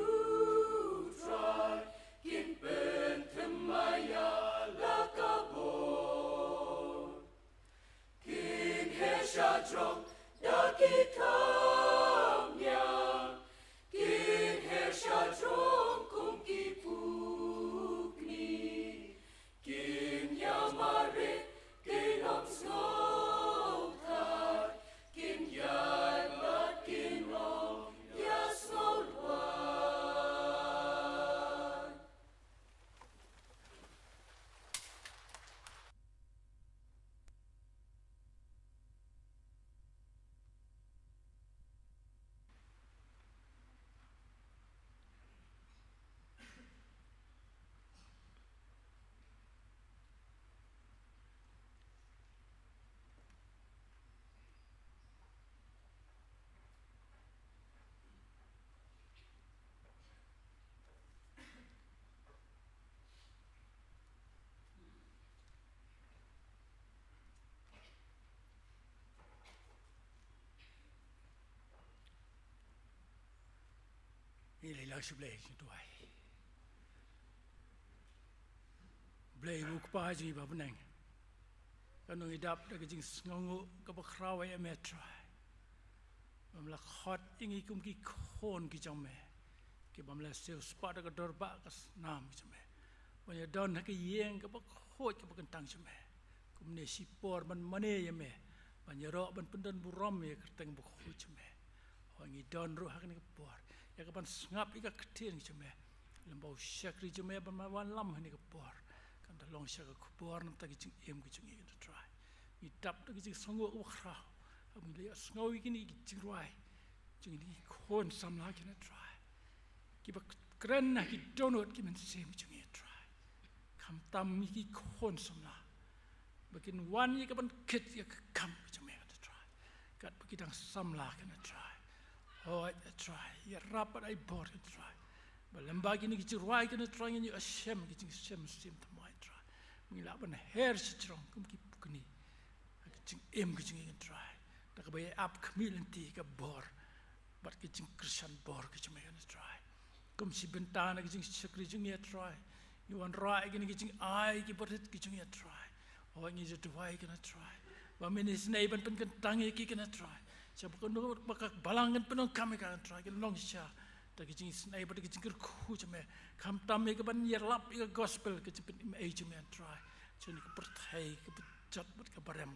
Trai, kin pynthymmai ïa la kabor. Kin her sha jrong da ki thapniang, kin her sha jrong kum ki pukni. Kin ïa mareh, kin ym sngewthuh, kin ïaid bad kin ym ïa sngewlwait. Ngi leit lang sha U Blei, ngi duwai. Blei U Kpa jong ngi ba ha bneng, kano ngi dap da ka jingsngewnguh kaba khraw ïa Me Trai. Bym la khot ïa ngi kum ki khun ki jong Me, ki bym la siewspah da ka dur ba ka snam ki jong Me, ban ïadon ha ka ïing kaba khuid kaba kyntang jong Me. Kumne shipor ban mane ïa Me, ban ïaroh ban pyndon burom ïa ka kyrteng ba khuid jong Me. Hooid, ngi don ruh ha kane ka por ïa ka ban sngap ïa ka ktien jong Me. Lem ba u shakri jong Me ba Me wallam ha kane ka por, kan da long sha ka khubor na ka bynta ki jingim ki jong ngi, kane Trai. Ngi dap da ki jingsngewnguh ba khraw haba ngi la ïohsngew ïa kine ki jingrwai jong kine ki khun samla, kane Trai, kiba kren na ki dohnud ki mynsiem ki jong ngi, Trai. Khamtam ïa ki khun samla, ba kin wan ïa ka ban kit ïa ka kam ka jong Me, kane Trai. Katba ki dang samla kane Trai. Hooid a Trai, ïarap bad ai bor kane Trai. Ba lyngba kine ki jingrwai kane Trai ngin ïoh shem ki jingshem mynsiem thymmai Trai. Ba ngin lah ban her shajrong kum ki pukni ha ki jingim ki jong ngi kane Trai. Da kaba ïa ap khmih lynti ka bor bad ki jingkyrshan bor ki jong me kane Trai. Kum shi bynta na ki jingshakri jong ngi Trai. Ngi wanrah ïa kine ki jingai ki barit ki jong ngi Trai. Hooid ngi ju duwai kane Trai. Ba men isynei ban pynkyntang ïa ki kane Trai. Sha ba kano ba ka balang kan pyndonkam ïa ka kane Trai. Kan long sha da ki jingisynei bad ki jingkyrkhu jong me. Khamtam ïa ka ban ïalap ïa ka gospel ka jingpynim ei jong me Trai. Jong ngi ka pyrthei ka bajot bad ka barem.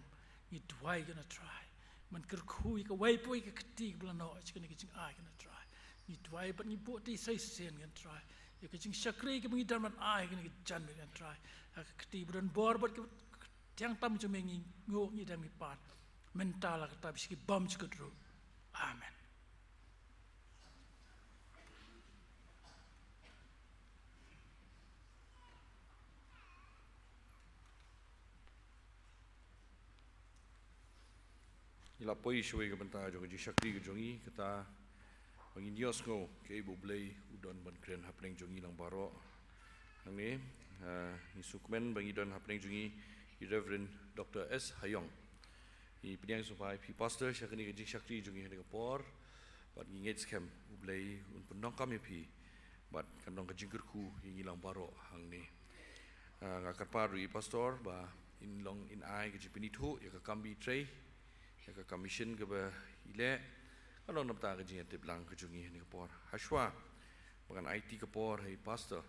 Ngi duwai kane Trai. Ban kyrkhu ïa kawei pa kawei ka kti kaba la noh sha kane ka jingai kane Trai. Ngi duwai bad ngi buh ti sa shisien kane Trai. Ïa ka jingshakri kaba ngi don ban ai kane ka jan me kane Trai. Ha ka kti ba don bor bad ka tyngeh tam jong me ngi nguh ngi dem ngi pan. Mynta la kata bad sha ki bymjukut ruh. Amen. Ngi la poi shuwa ïa ka bynta jong ka jingshakri ka jong ngi, kata ba ngin ïohsngew kaei ba U Blei u don ban kren hapdeng jong ngi lang baroh. Hangne, ah, ngi sngewkmen ba ngi don hapdeng jong ngi i Reverend Doctor S Hayong. Ngi pdiang sngewbha ïa phi Pastor sha kane ka jingshakri jong ngi ha kane ka por. Bad ngi ngeit skhem U Blei un pyndonkam ïa phi bad kan long ka jingkyrkhu ïa ngi lang baroh hangne. Ah, nga kyrpad ruh ïa i Pastor ba in long in ai ka jingpynithuh ïa ka kam ba i trei, ïa ka commission kaba i leh, kan long na ka bynta ka jingïatiplang ka jong ngi ha kane ka por. Hashwa ba ngan aiti ka por ha i Pastor,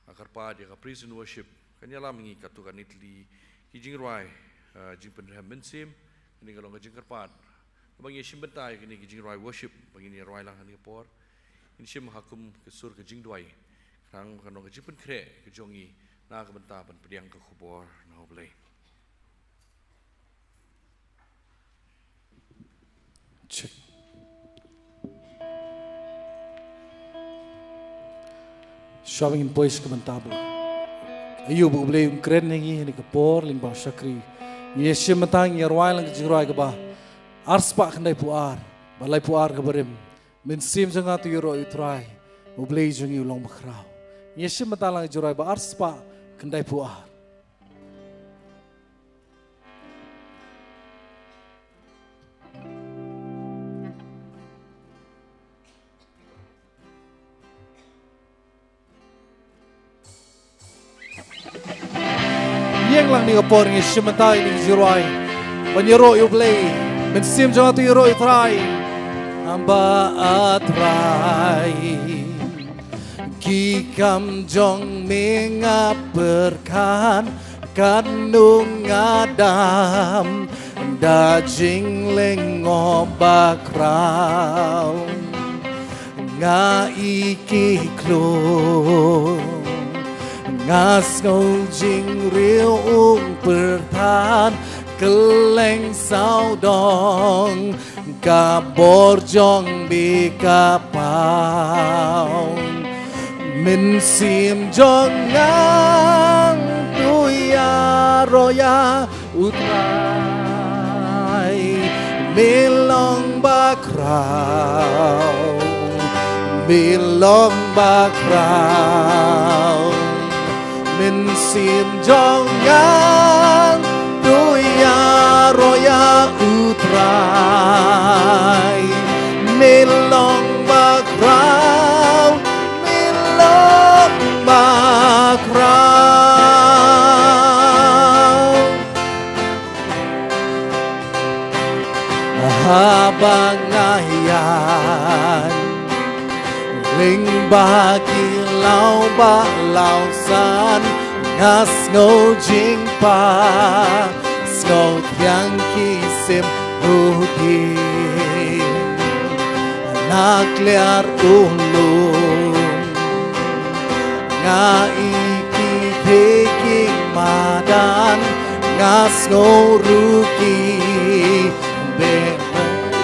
nga kyrpad ïa ka praise and worship kan ïalam ïa ngi katto katne tylli ki jingrwai, ah, jingpynrhem mynsiem. Kane ka long ka jingkyrpad ba ngin ïashim bynta ïa kine ki jingrwai worship ba ngin ïarwai lang ha kane ka por. Ngin shim ha kum ka sur ka jingduwai, khnang ba kan long ka jingpynkhreh ka jong ngi na ka bynta ban pdiang ka khubor na U Blei. Check. Shuwa ba ngin poi sha ka bynta ba aïu ba U Blei un kren ïa ngi ha kane ka por lyngba u shakri, ngi ïashim bynta, ngi ïarwai lang ka jingrwai kaba ar spah khyndai phew ar bad lai phew ar kaba rim. Mynsiem jong nga to ïaroh ïa U Trai, U Blei jong ngi u long bakhraw. Ngi ïashim bynta lang ka jingrwai ba ar spah khyndai phew ar. Ïeng lang ha kane ka por, ngi shim bynta ïa kine ki jingrwai ban ïaroh ïa U Blei. Mynsiem jong nga to ïaroh ïa U Trai. Haba A Trai, ki kam jong me nga pyrkhat, katno nga dam da jinglyngngoh bakhraw. Nga i ki khlur, nga sngew jingriew, ung pyrthat kylleng sawdong, ka bor jong me ka paw. Mynsiem jong nga to ïaroh ïa U Trai, me long bakhraw, me long bakhraw. Mynsiem jong nga to ïaroh ïa U Trai, me long bakhraw, me long bakhraw. Haba nga ïaid lyngba ki law bah law san, nga sngew jingpang, sngew thiang ki sim ruh ki na kliar u lum. Nga i ki thei ki madan, nga sngew ruh ki beh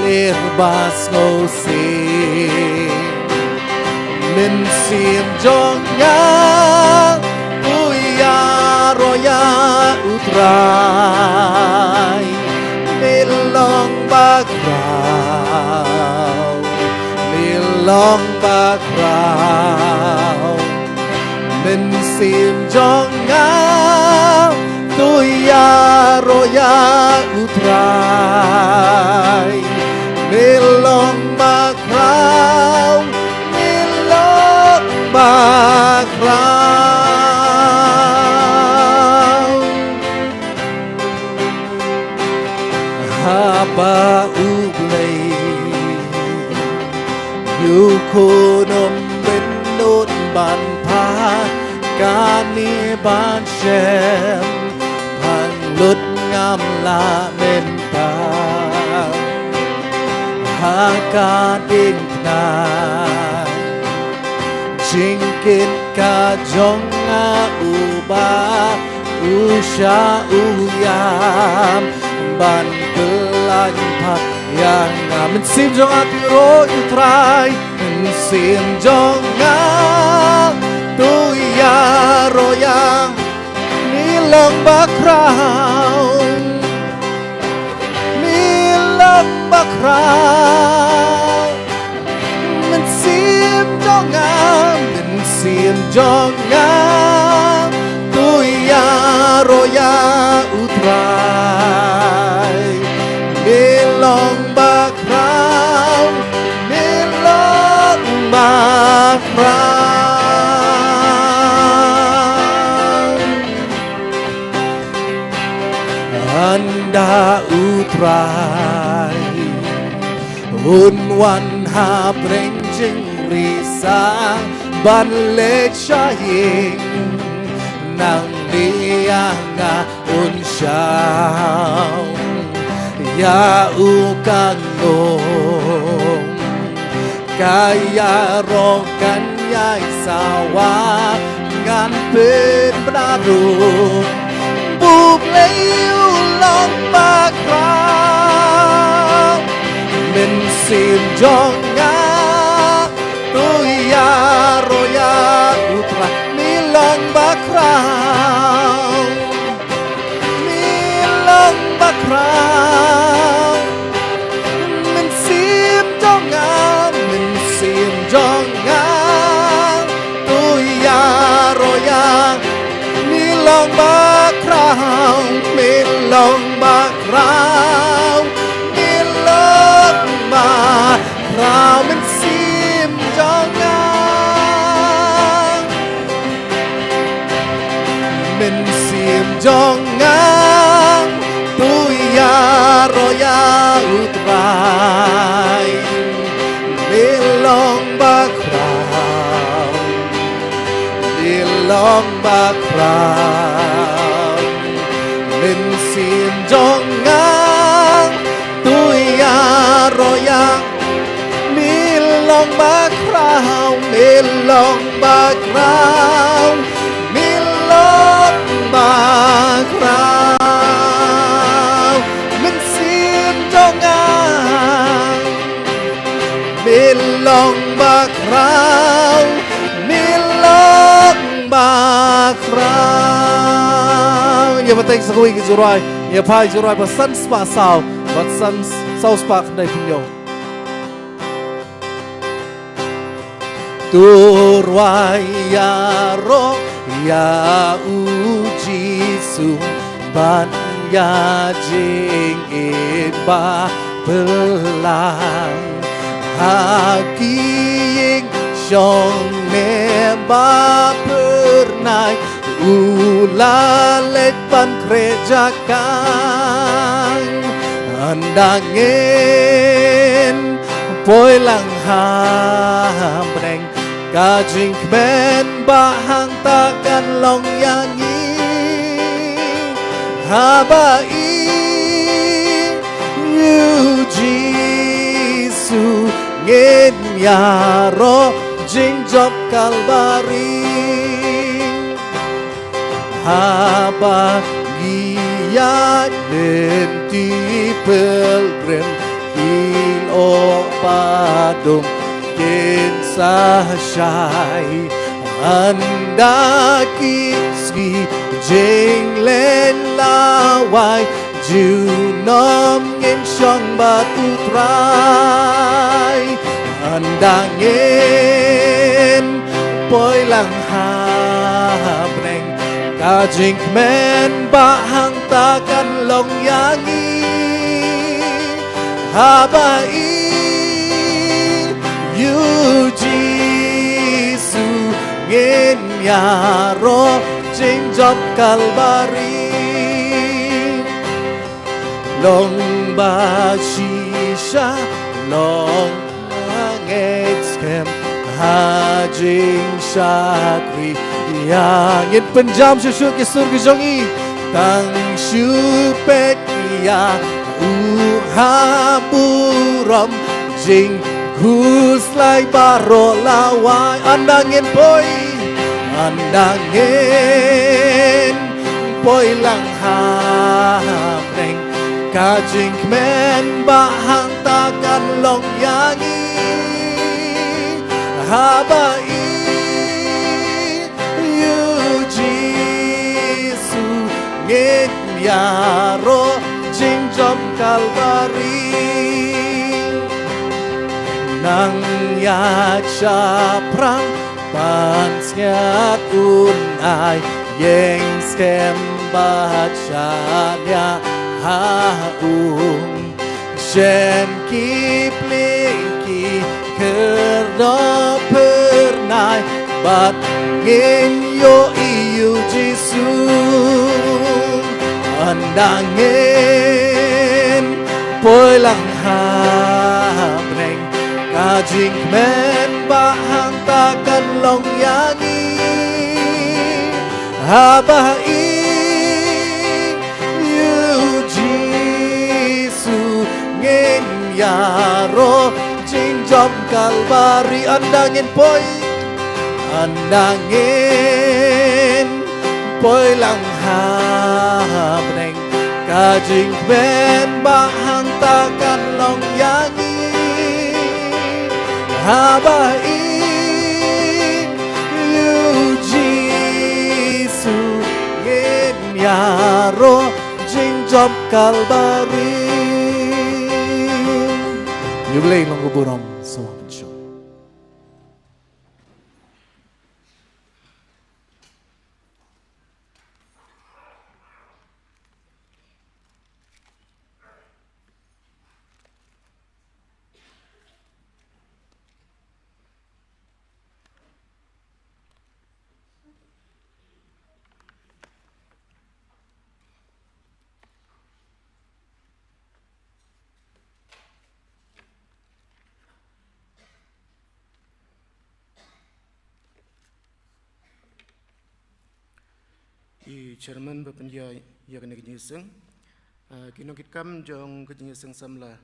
ler ba sngewsih. Mynsiem jong nga to ïaroh ïa U Trai, me long bakhraw. long bakhraw. Mynsiem jong nga, to ïaroh ïa U Trai. Me long bakhraw, me long bakhraw. Haba U Blei ïoh khun ym bynnud ban phah, kane ban shem, pang lut ngam lah mynta. Ha ka diengphna jingkit ka jong nga uba u shah u ïam ban pynlait pat ïa nga. Mynsiem jong nga to ïaroh ïa U Trai. Mynsiem jong nga to ïaroh ïa, me long bakhraw. Me long bakhraw. Mynsiem jong nga, mynsiem jong nga, to ïaroh ïa U Trai. Me long bakhraw, me long bakhraw. Ynda U Trai un wan ha pdeng jingri sa ban leit sha ïing, nangne ïa nga un shah ïa u kangong. Ka ïaroh kan ïai sawa, ngan pynbna ruh ba U Blei u long bakhraw. Mynsiem jong nga to ïaroh ïa U Trai. Me long bakhraw, me long bakhraw. Mynsiem jong nga, mynsiem jong nga to ïaroh ïa, me long bakhraw, me long bakhraw, me long bakhraw. Mynsiem jong nga, mynsiem jong nga to ïaroh ïa U Trai. Me long bakhraw, me long bakhraw. Mynsiem jong nga to ïaroh ïa, me long bakhraw, me long bakhraw, me long bakhraw. Mynsiem jong nga, me long bakhraw, me long bakhraw. Ïa pateng sa kawei ka jingrwai, ïa phai jingrwai ba san spah saw bad san saw spah khyndai phew. To rwai ïaroh ïa U Jisu ban ïa jingim ba pynlang. Ha ki ïing shong ne ba phyrnai, u la leit ban khreh jaka. Ynda ngin poi lang ha bneng, ka jingkmen ba hangta kan long ïa ngi. Haba i U Jisu ngin ïaroh jingjop Kalbari. Haba ngi ïaid lynti pilgrim, ki lyoh ba dum kin sa shai. Ynda ki sngi jingleh lawei, junom ngin shong bad U Trai. Ynda Dang ngin poi lang ha bneng, ka jingkmen ba hangta kan long ïa ngi. Haba i ïoh Jisu ngin ïaroh jingjop Kalbari. Long ba shisha, long ngeit skhem ha jingshakri ïa ngi. Ngin pynjam shuh shuh ki sur ki jong ngi. Tang shu peit ïa u ha burom, jingkhuslai baroh la wai. Ynda ngin poi, ynda ngin poi lang ha bneng, ka jingkmen ba hangta kan long ïa ngi. Haba i ïoh Jisu ngin ïaroh jingjop Kalbari. Nang ïa shaphrang, pansngiat un ai, ïeng skhem bad shaniah ha u. Shem ki plie ki khyrdop phyrnai, bad ngin ïohi ïa u Jisu. Ynda ngin poi lang ha bneng, ka jingkmen ba hangta kan long ïa ngi. Haba i ïoh Jisu ngin ïaroh jingjop Kalbari. Ynda ngin poi, ynda ngin poi lang ha bneng, ka jingkmen ba hangta kan long ïa ngi. Haba i ïoh Jisu ngin ïaroh jingjop Kalbari. Ïa U Blei long ka burom. Sa wan pynshong. I chairman ba pynïaid ïa kane ka jingïaseng, ah, ki nongkitkam jong ka jingïaseng samla,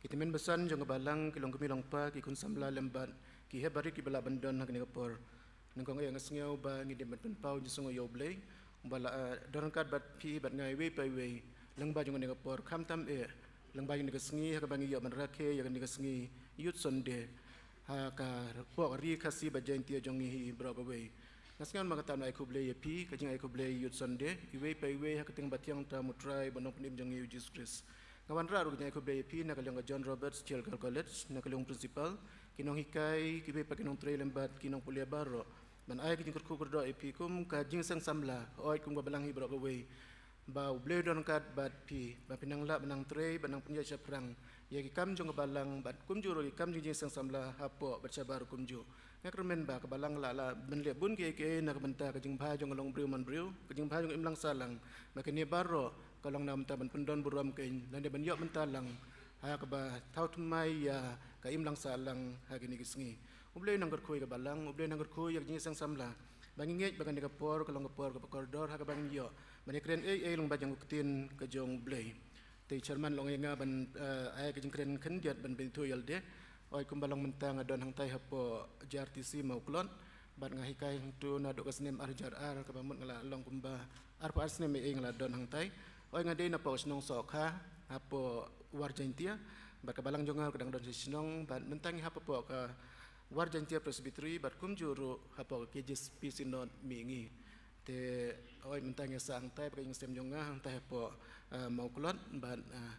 ki tymmen basan jong ka balang, ki longkmie longkpa, ki khun samla lem bad ki hep barit kiba lah ban don ha kane ka por. Nyngkong eh nga sngew ba ngi dei ban pynpaw jingsngew ïa U Blei uba la, ah, don ryngkat bad phi bad nga iwei pa iwei lyngba jong kane ka por, khamtam eh lyngba jong kane ka sngi ha kaba ngi ïoh ban rakhe ïa kane ka sngi Youth Sunday ha ka pok ri Khasi bad Jaintia jong ngi hi baroh kawei. Nga sngew ma kata ban ai khublei ïa phi, ka jingai khublei Youth Sunday, iwei pa iwei ha ka kyrteng ba thiang tam U Trai bad Nongpynim jong ngi U Jisu Khrist. Nga wanrah ruh ka jingai khublei ïa phi na ka liang ka John Roberts Theological College, na ka liang Principal, ki nonghikai, kiwei pat ki nongtrei lem bad ki nongpule baroh, ban ai ka jingkyrkhu kyrdoh ïa phi kum ka jingïaseng samla, hooid kum ka balang hi baroh kawei. Ba U Blei u don ryngkat bad phi, ba phin nang lah ban nang trei, ban nang pynïaid shaphrang ïa ki kam jong ka balang bad kumjuh ruh ki kam jong ka jingïaseng samla hapoh bad shabar kumjuh. Nga kyrmen ba ka balang ka lah ban leh bun kiei kiei na ka bynta ka jingbha jong ka longbriew manbriew, ka jingbha jong ka imlang sahlang. Ba kine baroh ka long na ka bynta ban pyndon burom kein lane ban ïoh bynta lang ha kaba thaw thymmai ïa ka imlang sahlang ha kine ki sngi. U Blei un nang kyrkhu ïa ka balang, U Blei un nang kyrkhu ïa ka jingïaseng samla. Ba ngi ngeit ba kane ka por ka long ka por kaba kordor ha kaba ngin ïoh ban ïakren ei ei lyngba jong ka ktien ka jong U Blei. Te chairman, long ïa nga ban, eh, ai ka jingkren khyndiat ban pynithuh ïa lade. Hooid, kumba long mynta nga don hangtai hapoh J R T C Mawklod bad nga hikai hangtu naduh ka snem ar hajar ar, kaba mut nga la long kumba arphew ar snem ei ei nga la don hangtai. Hooid, nga dei napoh ka shnong Sohkha hapoh War Jaintia, bad ka balang jong nga ka dang don sha shnong, bad mynta ngi hap hapoh ka War Jaintia Presbytery bad kumjuh ruh hapoh ka K J C P Synod Mihngi. Te hooid, mynta ngi sah hangtai bad ka jingshem jong nga hangtai hapoh, eh, Mawklod bad, eh,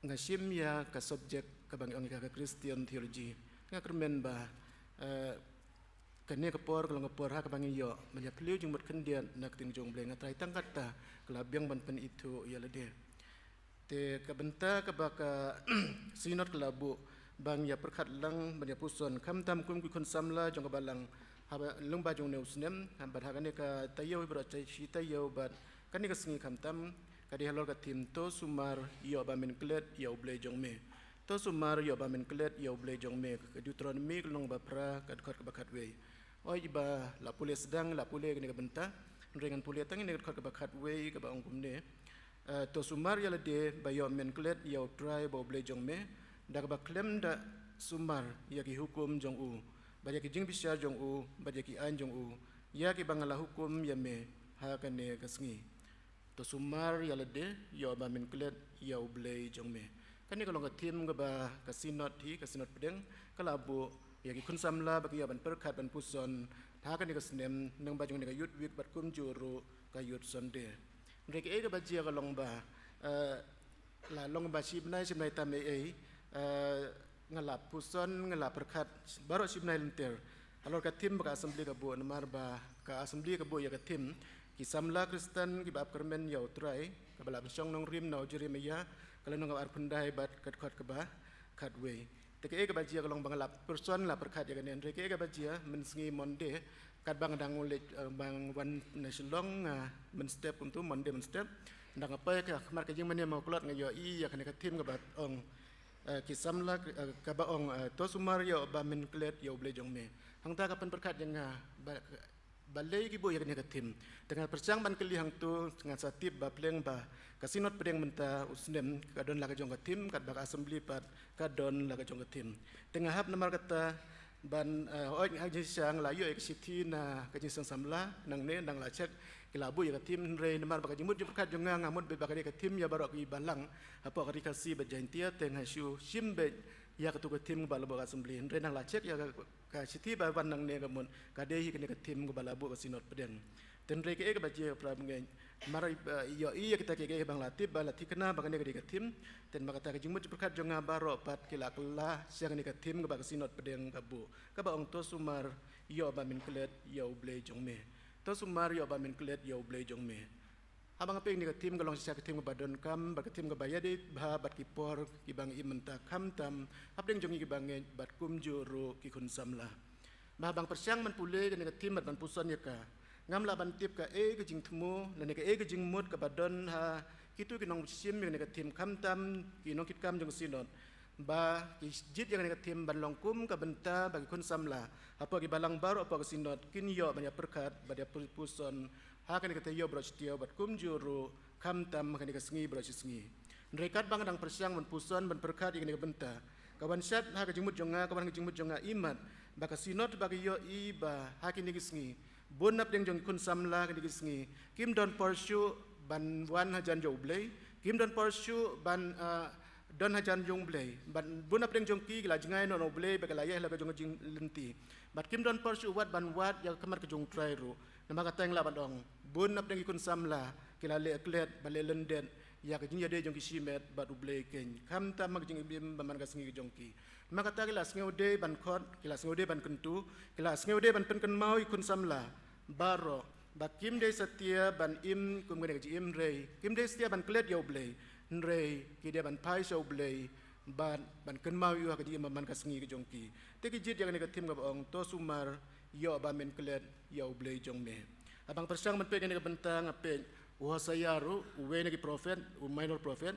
nga shim ïa ka subject kaba ngi ong ïa ka Christian Theology. Nga kyrmen ba, eh, kane ka por ka long ka por ha kaba ngi ïoh ban ïa phylliew jingmut khyndiat na ka ktien jong U Blei. Nga trai tang kata ka la biang ban pynithuh ïa lade. Te ka bynta kaba ka Synod ka la buh ban ïa pyrkhat lang ban ïa puson khamtam kum ki khun samla jong ka balang haba lyngba jong une u snem, bad ha kane ka taïew hi baroh shi taïew bad kane ka sngi khamtam ka dei halor ka theme To sumar ïoh ba men klet ïa U Blei jong me. To sumar ïoh ba men klet ïa U Blei jong me, ka Deuteronomi ka lynnong ba phra ka dkhot kaba khatwei. Oi ba la pule sdang, la pule kane ka bynta, hynrei ngan pule tang ïa kane ka dkhot kaba khatwei kaba ong kumne. Eh, to sumar ïa lade ba ïoh men klet ïa U Trai ba U Blei jong me, da kaba khlem da sumar ïa ki hukum jong u, bad ïa ki jingbishar jong u, bad ïa ki aiñ jong u, ïa kiba nga la hukum ïa me ha kane ka sngi. To sumar ïa lade ïoh ba men klet ïa U Blei jong me. Kane ka long ka theme kaba ka Synod hi, ka Synod pdeng ka la buh ïa ki khun samla ba ki ïoh ban pyrkhat ban puson ha kane ka snem, lyngba jong kane ka Youth Week bad kumjuh ruh ka Youth Sunday. Hynrei kaei kaba jia ka long ba, eh, la long ba shi bnai shi bnai tam ei ei, eh, nga la puson, nga la pyrkhat baroh shi bnai lynter halor ka theme ba ka Assembly ka buh, namar ba ka Assembly ka buh ïa ka theme Ki Samla Khristan Kiba Ap Kyrmen ïa U Trai, kaba la pynshong nongrim na u Jeremiah, ka lynnong kaba arphew khyndai bad ka dkhot kaba khatwei. Te kaei kaba jia ka long ba nga la pyrshang la pyrkhat ïa kane, hynrei kaei kaba jia, mynsngi Monday, katba nga dang leit, eh, ba nga wan na Shillong, eh, mynstep kumtu, Monday mynstep, nga dang poi ka khmat ka jingmane, ma u klot nga ïohi ïa kane ka theme kaba ong, eh, ki samla, eh, kaba ong, eh, to sumar ïoh ba men klet ïa U Blei jong me. Hangta ka pynpyrkhat ïa nga ba, balei ki buh ïa kane ka theme. Te nga pyrshang ban kylli hangtu, nga sa tip ba pleng ba ka Synod pdeng mynta u snem ka don la ka jong ka theme, katba ka Assembly pat ka don la ka jong ka theme. Te nga hap namar kata ban, eh, hooid, ha jingshisha nga la ïoh ïa ka shithi na ka Jingseng Samla nangne, nang la check ki la buh ïa ka theme, hynrei namar ba ka jingmut jingpyrkhat jong nga, nga mut ba ka dei ka theme ïa baroh ki balang hapoh ka Ri Khasi bad Jaintia, te nga shu shim beit ïa katu ka theme ba la buh ka Assembly, hynrei nang la check ïa ka ka shithi ba wan nangne ka mut ka dei hi kane ka theme kaba la buh ka Synod pdeng. Te hynrei kaei kaba jia para bangeit, namar, eh, ïohi ïa kita kiei kiei ba nga la tip ba la thikna ba kane ka dei ka theme. Te namar kata ka jingmut jingpyrkhat jong nga baroh pat ki la kylla sha kane ka theme kaba ka Synod pdeng ka buh, kaba ong to sumar ïoh ba men klet ïa U Blei jong me. To sumar ïoh ba men klet ïa U Blei jong me. Haba nga peit ïa kane ka theme ka long shisha ka theme kaba donkam, bad ka theme kaba ïadei bha bad ki por kiba ngi im mynta, khamtam hapdeng jong ngi kiba ngeit bad kumjuh ruh ki khun samla. Bad haba nga pyrshang ban pule ïa kane ka theme bad ban puson ïa ka, ngam lah ban tip kaei ka jingthmu lane kaei ka jingmut kaba don ha kitu ki nongshim ïa kane ka theme, khamtam ki nongkitkam jong ka Synod, ba ki jied ïa kane ka theme ban long kum ka bynta ba ki khun samla hapoh ki balang baroh hapoh ka Synod kin ïoh ban ïa pyrkhat bad ïa pu-, puson ha kane ka taïew baroh shi taïew bad kumjuh ruh khamtam ha kane ka sngi baroh shi sngi. Hynrei katba nga dang pyrshang ban puson ban pyrkhat ïa kane ka bynta, ka wan shad ha ka jingmut jong nga, ka wan ha ka jingmut jong nga imat ba ka Synod ba ka ïohi ba ha kine ki sngi bun napdeng jong ki khun samla kine ki sngi kim don por shuh ban wan hajan jong U Blei, kim don por shuh ban, ah, don hajan jong U Blei. Ban bun napdeng jong ki ki la jngai noh na U Blei bad ki la ïaid halor ka jong ka jinglynti. Bad kim don por shuh wat ban wad ïa ka khmat ka jong U Trai ruh. Namar kata nga lah ban ong, bun napdeng ki khun samla ki la leh klet bad leh lyndet ïa ka jingïadei jong ki shimet bad U Blei keiñ, khamtam ha ka jingim ba man ka sngi ka jong ki. Namar kata ki la sngewdei ban khot, ki la sngewdei ban kyntu, ki la sngewdei ban pynkynmaw ïa ki khun samla baroh ba kim dei satia ban im kum kane ka jingim, hynrei kim dei satia ban klet ïa U Blei, hynrei ki dei ban phai sha U Blei bad ban kynmaw ïa u ha ka jingim ba man ka sngi ka jong ki. Te ki jied ïa kane ka theme kaba ong to sumar ïoh ba men klet ïa U Blei jong me. Haba nga pyrshang ban peit ïa kane ka bynta, nga peit u Hosea ruh, uwei na ki prophet, u minor prophet,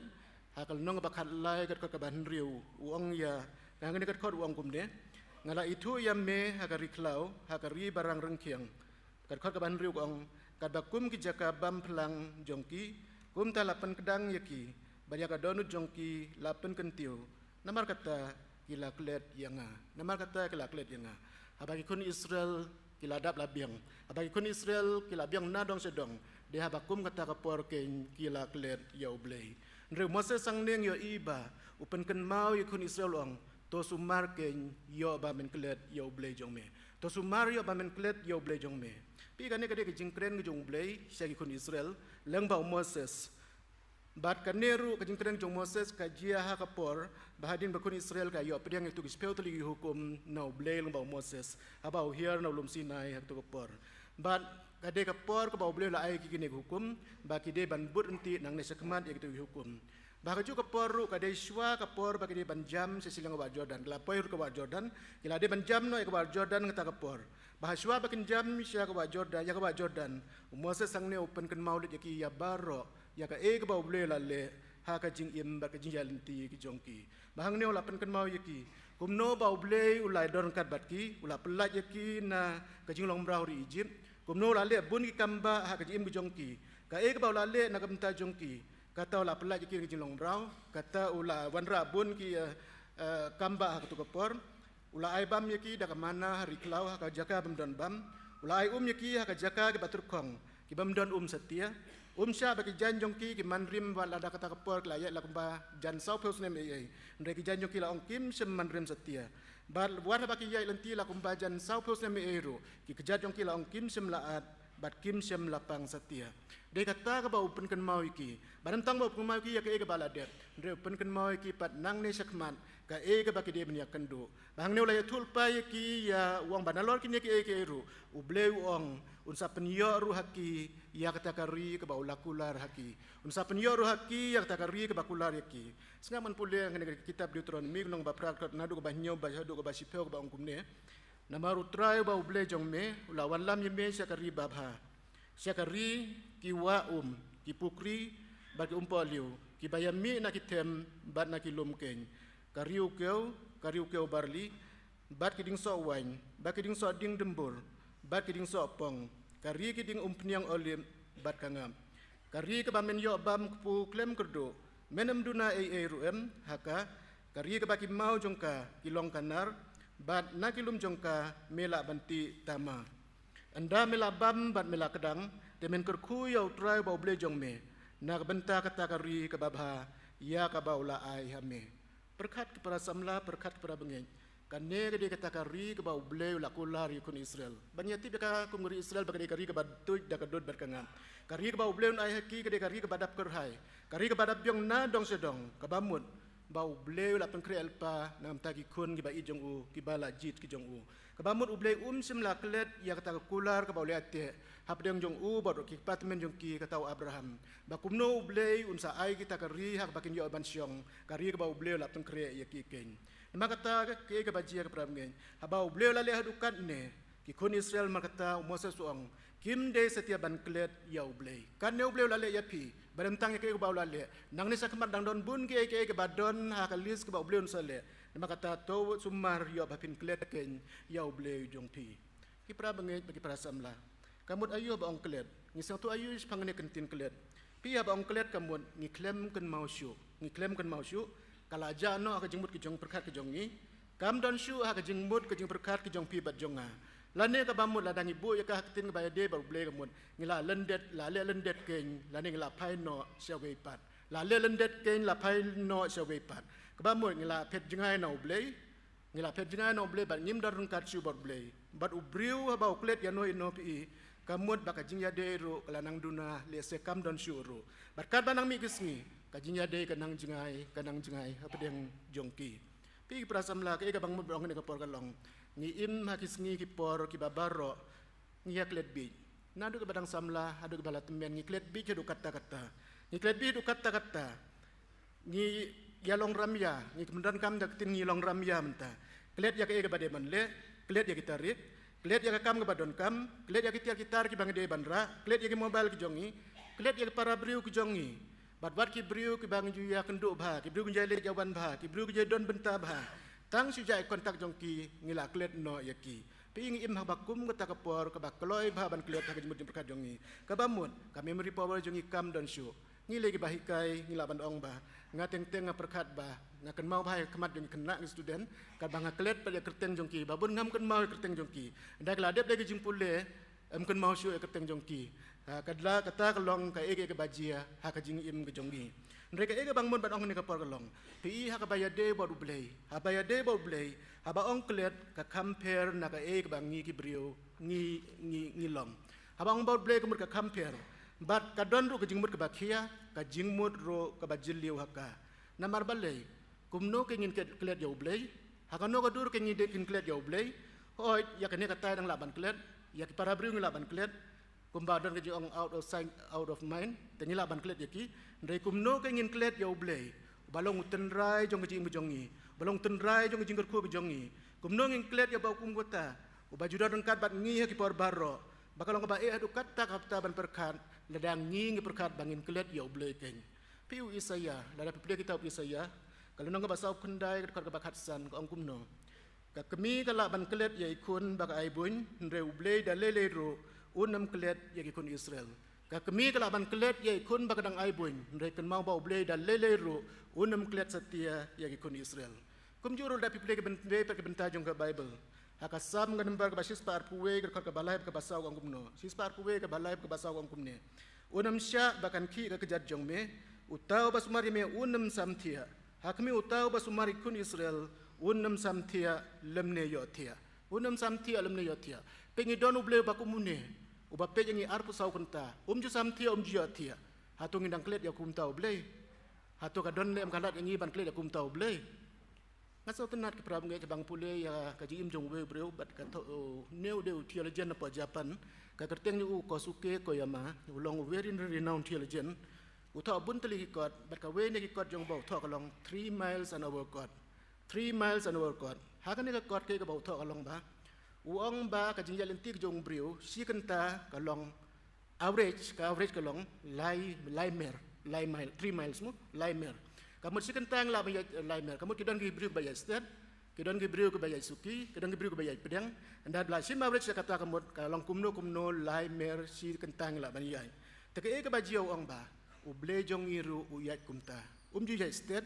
ha ka lynnong kaba khatlai ka dkhot kaba hynriew u ong ïa, ha kane ka dkhot u ong kumne: Nga la ithuh ïa me ha ka ri khlaw, ha ka ri ba rang ryngkhiang. Ka dkhot kaba hynriew ka ong, katba kum ki jaka bam phlang jong ki, kumta la pynkdang ïa ki, bad ïa ka dohnud jong ki la pynkyntiew. Namar kata ki la klet ïa nga. Namar kata ki la klet ïa nga. Haba ki khun Israel ki la dap la biang, haba ki khun Israel ki la biang na dong sha dong, dei haba kum kata ka por keiñ ki la klet ïa U Blei. Hynrei u Moses hangne ngi ïohi ba u pynkynmaw ïa ki khun Israel u ong, to sumar keiñ ïoh ba men klet ïa U Blei jong me. To sumar ïoh ba men klet ïa U Blei jong me. Phi, kane ka dei ka jingkren ka jong U Blei sha ki khun Israel lyngba u Moses. Bad kane ruh ka jingkren jong u Moses ka jia ha ka por ba hadien ba khun Israel ka ïoh pdiang ïa kito ki shiphew tylli ki hukum na u Blei lyngba u Moses, haba u hiar na u lum Sinai ha kato ka por. Bad ka dei ka por kaba u Blei u la ai ïa ki kine ki hukum, ba ki dei ban bud ryntih nangne shakhmat ïa kito ki hukum. Ba ha kajuh ka por ruh ka dei shuwa ka por ba ki dei ban jam sha shiliang ka wah Jordan. Ki la poi ruh ka wah Jordan, ki la dei ban jam noh ïa ka wah Jordan ha kata ka por. Ba ha shuwa ba kin jam sha ka wah Jordan, ïa ka wah Jordan, u Moses hangne u pynkynmaw lut ïa ki ïa baroh ïa kaei kaba u Blei u la leh ha ka jingim bad ka jingïaid lynti ki jong ki. Ba hangne u la pynkynmaw ïa ki kumno ba u Blei u la don ryngkat bad ki, u la pyllait ïa ki na ka jinglong mraw ri Ijipt, kumno u la leh bun ki kambah ha ka jingim ki jong ki. Kaei kaba u la leh na ka bynta jong ki, kata u la pyllait ïa ki na ka jinglong mraw, kata u la wanrah bun ki, eh, eh, kambah ha kato ka por. U la ai bam ïa ki da ka manna ha ri khlaw ha ka jaka bym don bam. U la ai um ïa ki ha ka jaka kiba tyrkhong, ki bym don um satia. Um shah ba ki jaiñ jong ki ki man rim, wat lada kata ka por ki la ïaid la kumba jan saw phew snem eiei, hynrei ki jaiñ jong ki la ong kim shym man rim satia. Bad wat haba ki ïaid lynti la kumba jan saw phew snem eiei ruh, ki kjat jong ki la ong kim shym la at bad kim shym la pang satia. Dei kata kaba u pynkynmaw ïa ki. Bad ym tang ba u pynkynmaw ïa ki ïa kaei kaba la dep, hynrei u pynkynmaw ïa ki pat nangne shakhmat kaei kaba ki dei ban ïakynduh. Ba hangne u la ïathuh lypa ïa ki, ïa u ong ba nalor kine kiei kiei ruh, u Blei u ong un sa pynïoh ruh ha ki ïa kata ka ri kaba u la kular ha ki. Un sa pynïoh ruh ha ki ïa kata ka ri kaba kular ïa ki. Sngap ngan pule hangne ka kitab Deuteronomi, lynnong ba phra, dkhot naduh kaba hynñiew bad haduh kaba shiphew, kaba ong kumne: Namar U Trai uba U Blei jong me u la wanlam ïa me sha ka ri babha, sha ka ri ki wah um, ki pukri bad ki umpohliew, kiba ïamih na ki them bad na ki lum keiñ, ka ri u kew, ka ri u kew barli, bad ki dieng soh waiñ, bad ki dieng soh dieng dymbur, bad ki dieng soh pong, ka ri ki dieng umphniang olib bad ka ngap, ka ri kaba men ïoh bam kpu khlem kyrduh, men ym duna ei ei ruh em ha ka, ka ri kaba ki maw jong ka ki long ka nar, bad na ki lum jong ka me lah ban tih tama. Ynda me la bam bad me la kdang, te men kyrkhu ïa U Trai uba U Blei jong me na ka bynta kata ka ri kaba bha ïa kaba u la ai ha me. Pyrkhat ki para samla, pyrkhat ki para bangeit. Kane ka dei kata ka ri kaba U Blei u la kular ïa ki khun Israel. Ba ngi ïatip ïa ka kum ka ri Israel ba ka dei ka ri kaba tuid da ka dud bad ka ngap. Ka ri kaba U Blei un ai ha ki ka dei ka ri kaba dap kyrhai, ka ri kaba dap biang na dong sha dong, kaba mut ba U Blei u la pynkhreh lypa na ka bynta ki khun kiba ïeit jong u, kiba la jied ki jong u. Kaba mut U Blei um shym la klet ïa kata ka kular kaba u la ïateh hapdeng jong u bad ki kpa tymmen jong ki, kata u Abraham, ba kumno U Blei un sa ai kita ka ri ha kaba kin ïoh ban shong, ka ri kaba U Blei u la pynkhreh ïa ki keiñ. Namar kata, kaei kaba jia, ki para bangeit, haba U Blei u la leh haduh katne, ki khun Israel, namar kata u Moses u ong, kim dei satia ban klet ïa U Blei. Katne U Blei u la leh ïa phi, bad ym tang ïa kaei kaba u la leh, nangne shakhmat dang don bun kiei kiei kiba don ha ka list kaba U Blei un sa leh. Namar kata to sumar ïoh ba phin klet keiñ ïa U Blei jong phi. Ki para bangeit bad ki para samla, ka mut aïu ba ong klet? Ngi sngewthuh aïu shaphang kane ka ktien klet? Phi, haba ong klet ka mut ngi khlem kynmaw shuh, ngi khlem kynmaw shuh. Ka la jah noh ha ka jingmut ka jong pyrkhat ka jong ngi. Kam don shuh ha ka jingmut ka jingpyrkhat ka jong phi bad jong nga. Lane kaba mut lada ngi buh ïa ka ha ka ktien kaba ïadei bad U Blei ka mut ngi la lyndet, la leh lyndet keiñ, lane ngi la phai noh sha kawei pat. La leh lyndet keiñ, la phai noh sha kawei pat. Kaba mut ngi la phet jngai na U Blei. Ngi la phet jngai na U Blei bad ngim don ryngkat shuh bad U Blei. Bad u briew haba u klet ïano ïano, phi, ka mut ba ka jingïadei ruh ka la nang duna, lehse kam don shuh ruh. Bad katba nang mih ki sngi, ka jingïadei ka nang jngai, ka nang jngai hapdeng jong ki. Phi, ki para samla, kaei kaba mut ba ong kane ka por ka long, ngi im ha ki sngi ki por kiba baroh ngi ïa klet bieit. Naduh kiba dang samla haduh kiba la tymmen ngi klet bieit haduh katta katta. Ngi klet bieit haduh katta katta. Ngi ïa long ramïa, ngi kyndonkam da ka ktien ngi long ramïa mynta. Klet ïa kaei kaba dei ban leh, klet ïa ki tarik, klet ïa ka kam kaba donkam, klet ïa ki tiar ki tar kiba ngi dei ban rah, klet ïa ki mobile ki jong ngi, klet ïa ki para briew ki jong ngi. Bad wat ki briew kiba ngi ju ïakynduh bha, ki briew ki ju ïaleit ïawan bha, ki briew ki ju ïadon bynta bha, tang shu jah ïa ki contact jong ki ngi la klet noh ïa ki. Phi, ngi im ha kaba kum kata ka por kaba kloi bha ban klet ha ka jingmut jingpyrkhat jong ngi. Kaba mut ka memory power jong ngi kam don shuh. Ngi lei kiba hikai, ngi lah ban ong ba nga teng teng nga pyrkhat ba nga kynmaw bha ïa ka khmat jong ki khynnah, ki student, katba nga klet pat ïa ka kyrteng jong ki, ba bun ngam kynmaw ïa ka kyrteng jong ki. Ynda ki la dep da ki jingpule, em kynmaw shuh ïa ka kyrteng jong ki. Ha, ka dei kata ka long kaei kaei kaba jia ha ka jingim ka jong ngi. Hynrei kaei kaba mut ban ong ha kane ka por ka long, phi, ha kaba ïadei bad U Blei, haba ïadei bad U Blei, haba ong klet ka kham pher na kaei kaba ngi ki briew ngi, ngi, ngi long. Haba ong bad U Blei ka mut ka kham pher. Bad ka don ruh ka jingmut kaba khia, ka jingmut ruh kaba jylliew ha ka. Namar balei? Kumno ke ngin klet, klet ïa U Blei? Ha kano ka dur ke ngin dei kin klet ïa U Blei? Hooid, ïa kane katai dang lah ban klet, ïa ki para briew ngi lah ban klet, kumba don ka jingong out of sight, out of mind, te ngi lah ban klet ïa ki. Hynrei kumno ke ngin klet ïa U Blei, uba long u tynrai jong ka jingim jong ngi, uba long u tynrai jong ka jingkyrkhu jong ngi? Kumno ngin klet ïa uba kum kata, uba ju don ryngkat bad ngi ha ki por baroh, ba ka long kaba eh haduh katta ka hapta ban pyrkhat, lada ngi ngi pyrkhat ba ngin klet ïa U Blei keiñ? Phi ïohi u Isaïah, lada phi pule kitab Isaïah, ka lynnong kaba saw khyndai, ka dkhot kaba khatsan, ka ong kumno: Ka kmie ka lah ban klet ïa i khun ba ka ai buiñ, hynrei U Blei da lei lei ruh un ym klet ïa ki khun Israel. Ka kmie ka lah ban klet ïa i khun ba ka dang ai buiñ, hynrei kynmaw ba U Blei da lei lei ruh un ym klet satia ïa ki khun Israel. Kumjuh ruh lada phi pule ki byn-, pule pat ki bynta jong ka Baibl, ha ka Salm ka number kaba shispah arphew wei, ka dkhot kaba lai bad kaba saw, ka ong kumno? Shispah arphew wei, kaba lai bad kaba saw, ka ong kumne: Un ym shah ba kan khih ka kjat jong me, uta uba sumar ïa me un ym samthiah. Ha khmih, uta uba sumar ïa ki khun Israel un ym samthiah lymne ïohthiah. Un ym samthiah lymne ïohthiah. Peit, ngi don U Blei uba kum une, uba peit ïa ngi arphew saw kynta, um ju samthiah, um ju ïohthiah. Hato ngi dang klet ïa kumta U Blei? Hato ka don lem ka lad ïa ngi ban klet ïa kumta U Blei? Nga sngewtynnat, ki para bangeit, haba nga pule ïa ka jingim jong uwei u briew, bad ka thoh, u, une u dei u theologian napoh Japan, ka kyrteng jong u Kosuke Koyama, u long u very renowned theologian. U thoh bun tylli ki kot, bad kawei na ki kot jong u ba u thoh ka long Three Miles and Over Kot. Three Miles and Over Kot. Ha kane ka kot, kaei kaba u thoh ka long ba, u ong ba ka jingïaid lynti ka jong u briew shi kynta ka long average, ka average ka long lai, lai mer, lai mile, three miles mo, lai mer. Ka mut shi kynta ngi lah ban ïaid, eh, lai mer. Ka mut ki don ki briew kiba ïaid stet, ki don ki briew kiba ïaid suki, ki don ki briew kiba ïaid pdeng. Ynda la shim average ïa kata, ka mut ka long kumno kumno lai mer shi kynta ngi lah ban ïaid. Te kaei kaba jia? U ong ba U Blei jong ngi ruh u ïaid kumta. Um ju ïaid stet,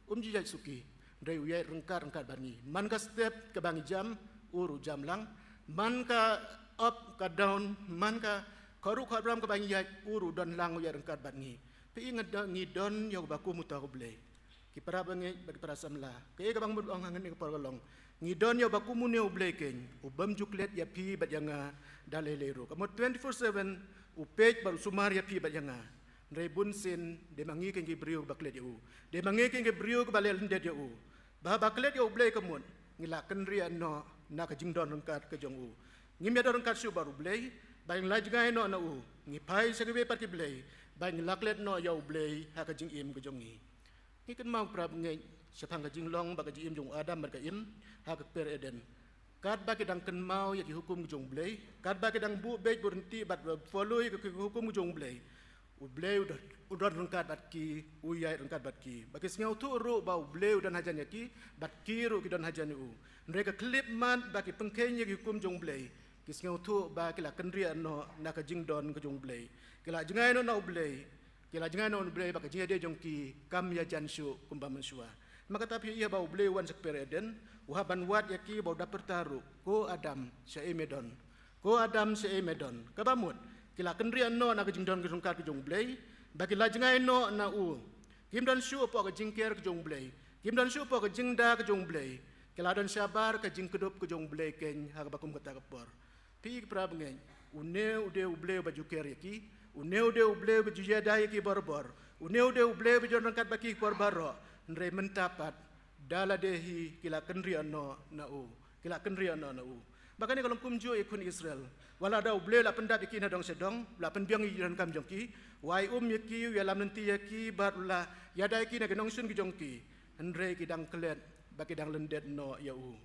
um ju ïaid suki, hynrei u ïaid ryngkat ryngkat bad ngi. Man ka step kaba ngi jam, u ruh u jam lang. Man ka up, ka down, man ka khot ruh khot bram kaba ngi ïaid, u ruh u don lang, u ïaid ryngkat bad ngi. Phi i, nga don, ngi don ïa uba kum uta U Blei. Ki para bangeit bad ki para samla, kaei kaba nga mut ong hangne ka por ka long, ngi don ïa uba kum une U Blei keiñ, u bym ju klet ïa phi bad ïa nga da lei lei ruh. Ka mut twenty-four seven u peit bad u sumar ïa phi bad ïa nga. Hynrei bunsien dei ma ngi keiñ ki briew ba klet ïa u. Dei ma ngi keiñ ki briew kiba leh lyndet ïa u. Ba, ba klet ïa U Blei ka mut ngi la kynriah noh na ka jingdon ryngkat ka jong u. Ngim ïadon ryngkat shuh bad U Blei, ba ngi la jngai noh na u. Ngi phai sha kiwei pat ki blei, ba ngi la klet noh ïa U Blei ha ka jingim ka jong ngi. Ngi kynmaw, para bangeit, shaphang ka jinglong bad ka jingim jong u Adam bad ka Im ha ka kper Eden. Katba ki dang kynmaw ïa ki hukum ka jong U Blei, katba ki dang buh beit buh ryntih bad follow ïa ki hukum ka jong U Blei, U Blei u don, u don ryngkat bad ki, u ïaid ryngkat bad ki. Ba ki sngewthuh ruh ba U Blei u don hajan ïa ki, bad ki ruh ki don hajan ïa u. Hynrei ka khyllipmat ba ki pynkheiñ ïa ki hukum jong U Blei, ki sngewthuh ba ki la kynriah noh na ka jingdon ka jong U Blei. Ki la jngai noh na U Blei. Ki la jngai noh na U Blei bad ka jingïadei jong ki kam ïajan shuh kumba mynshuwa. Namar kata phi ïohi ba U Blei u wan sha kper Eden, u hap ban wad ïa ki bad u dap pyrta ruh: Ko Adam, shaei me don? Ko Adam, shaei me don? Kaba mut ki la kynriah noh na ka jingdon ka jong ka, ka jong U Blei, ba ki la jngai noh na u. Kim don shuh hapoh ka jingker ka jong U Blei. Kim don shuh hapoh ka jingda ka jong U Blei. Ki la don shabar ka jingkdup ka jong U Blei keiñ ha kaba kum kata ka por. Phi i, ki para bangeit, une u dei U Blei uba ju ker ïa ki, une u dei U Blei uba ju ïada ïa ki barabor, une u dei U Blei uba ju don ryngkat bad ki por baroh. Hynrei mynta pat, da lade hi ki la kynriah noh na u. Ki la kynriah noh na u. Ba kane ka long kumjuh ïa ki khun Israel. Wat la da U Blei u la pyndap ïa ki na dong sha dong, u la pynbiang ïa ki jingdonkam jong ki, u ai um ïa ki, u ïalam lynti ïa ki, bad u la ïada ïa ki na ki nongshun ki jong ki. Hynrei ki dang klet, bad ki dang lyndet noh ïa u.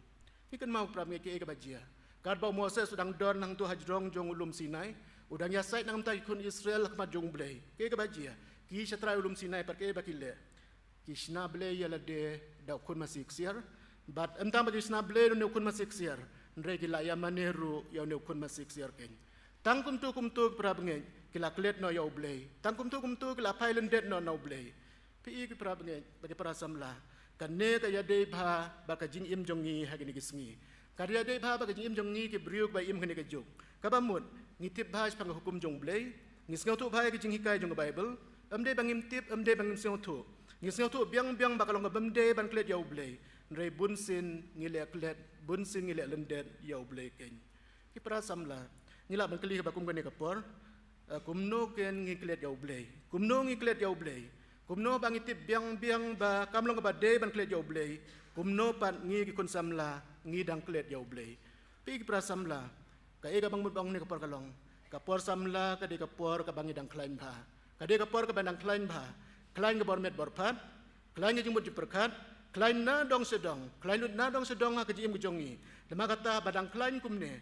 Ngi kynmaw, para bangeit, kaei kaba jia. Katba u Moses u dang don hangto hajrong jong u lum Sinai, u dang ïasaid na ka bynta ki khun Israel ha khmat jong U Blei. Kaei kaba jia? Ki shatrai u lum Sinai pat kaei ba ki leh? Ki shna blei ïa lade da u khun masi ksiar, bad ym tang ba ki shna blei da une u khun masi ksiar, hynrei ki la ïamane ruh ïa une u khun masi ksiar keiñ. Tang kumto kumto, ki para bangeit, ki la klet noh ïa U Blei. Tang kumto kumto ki la phai lyndet noh na U Blei. Phi i, ki para bangeit bad ki para samla, kane ka ïadei bha bad ka jingim jong ngi ha kine ki sngi. Ka ïadei bha bad ka jingim jong ngi ki briew kiba im ha kane ka juk. Kaba mut, ngi tip bha shaphang ka hukum jong U Blei, ngi sngewthuh bha ïa ka jinghikai jong ka Baibl. Ym dei ba ngim tip, ym dei ba ngim sngewthuh. Ngi sngewthuh biang biang ba ka long kaba ym dei ban klet ïa U Blei. Hynrei bunsien ngi leh klet, bunsien ngi leh lyndet ïa U Blei keiñ. Ki para samla, ngi lah ban kylli kaba kum kane ka por. Eh, kumno ken ngi klet ïa U Blei? Kumno ngi klet ïa U Blei? Kumno ba ngi tip biang biang ba kam long kaba dei ban klet ïa U Blei? Kumno pat ngi ki khun samla ngi dang klet ïa U Blei? Phi ki para samla, kaei kaba mut ba ong ne ka por ka long, ka por samla ka dei ka por kaba ngi dang khlaiñ bha. Ka dei ka por kaba dang khlaiñ bha. Khlaiñ ka bor met bor phad, khlaiñ ka jingmut jingpyrkhat, khlaiñ na dong sha dong, khlaiñ lut na dong sha dong ha ka jingim ka jong ngi. Namar kata ba dang khlaiñ kumne,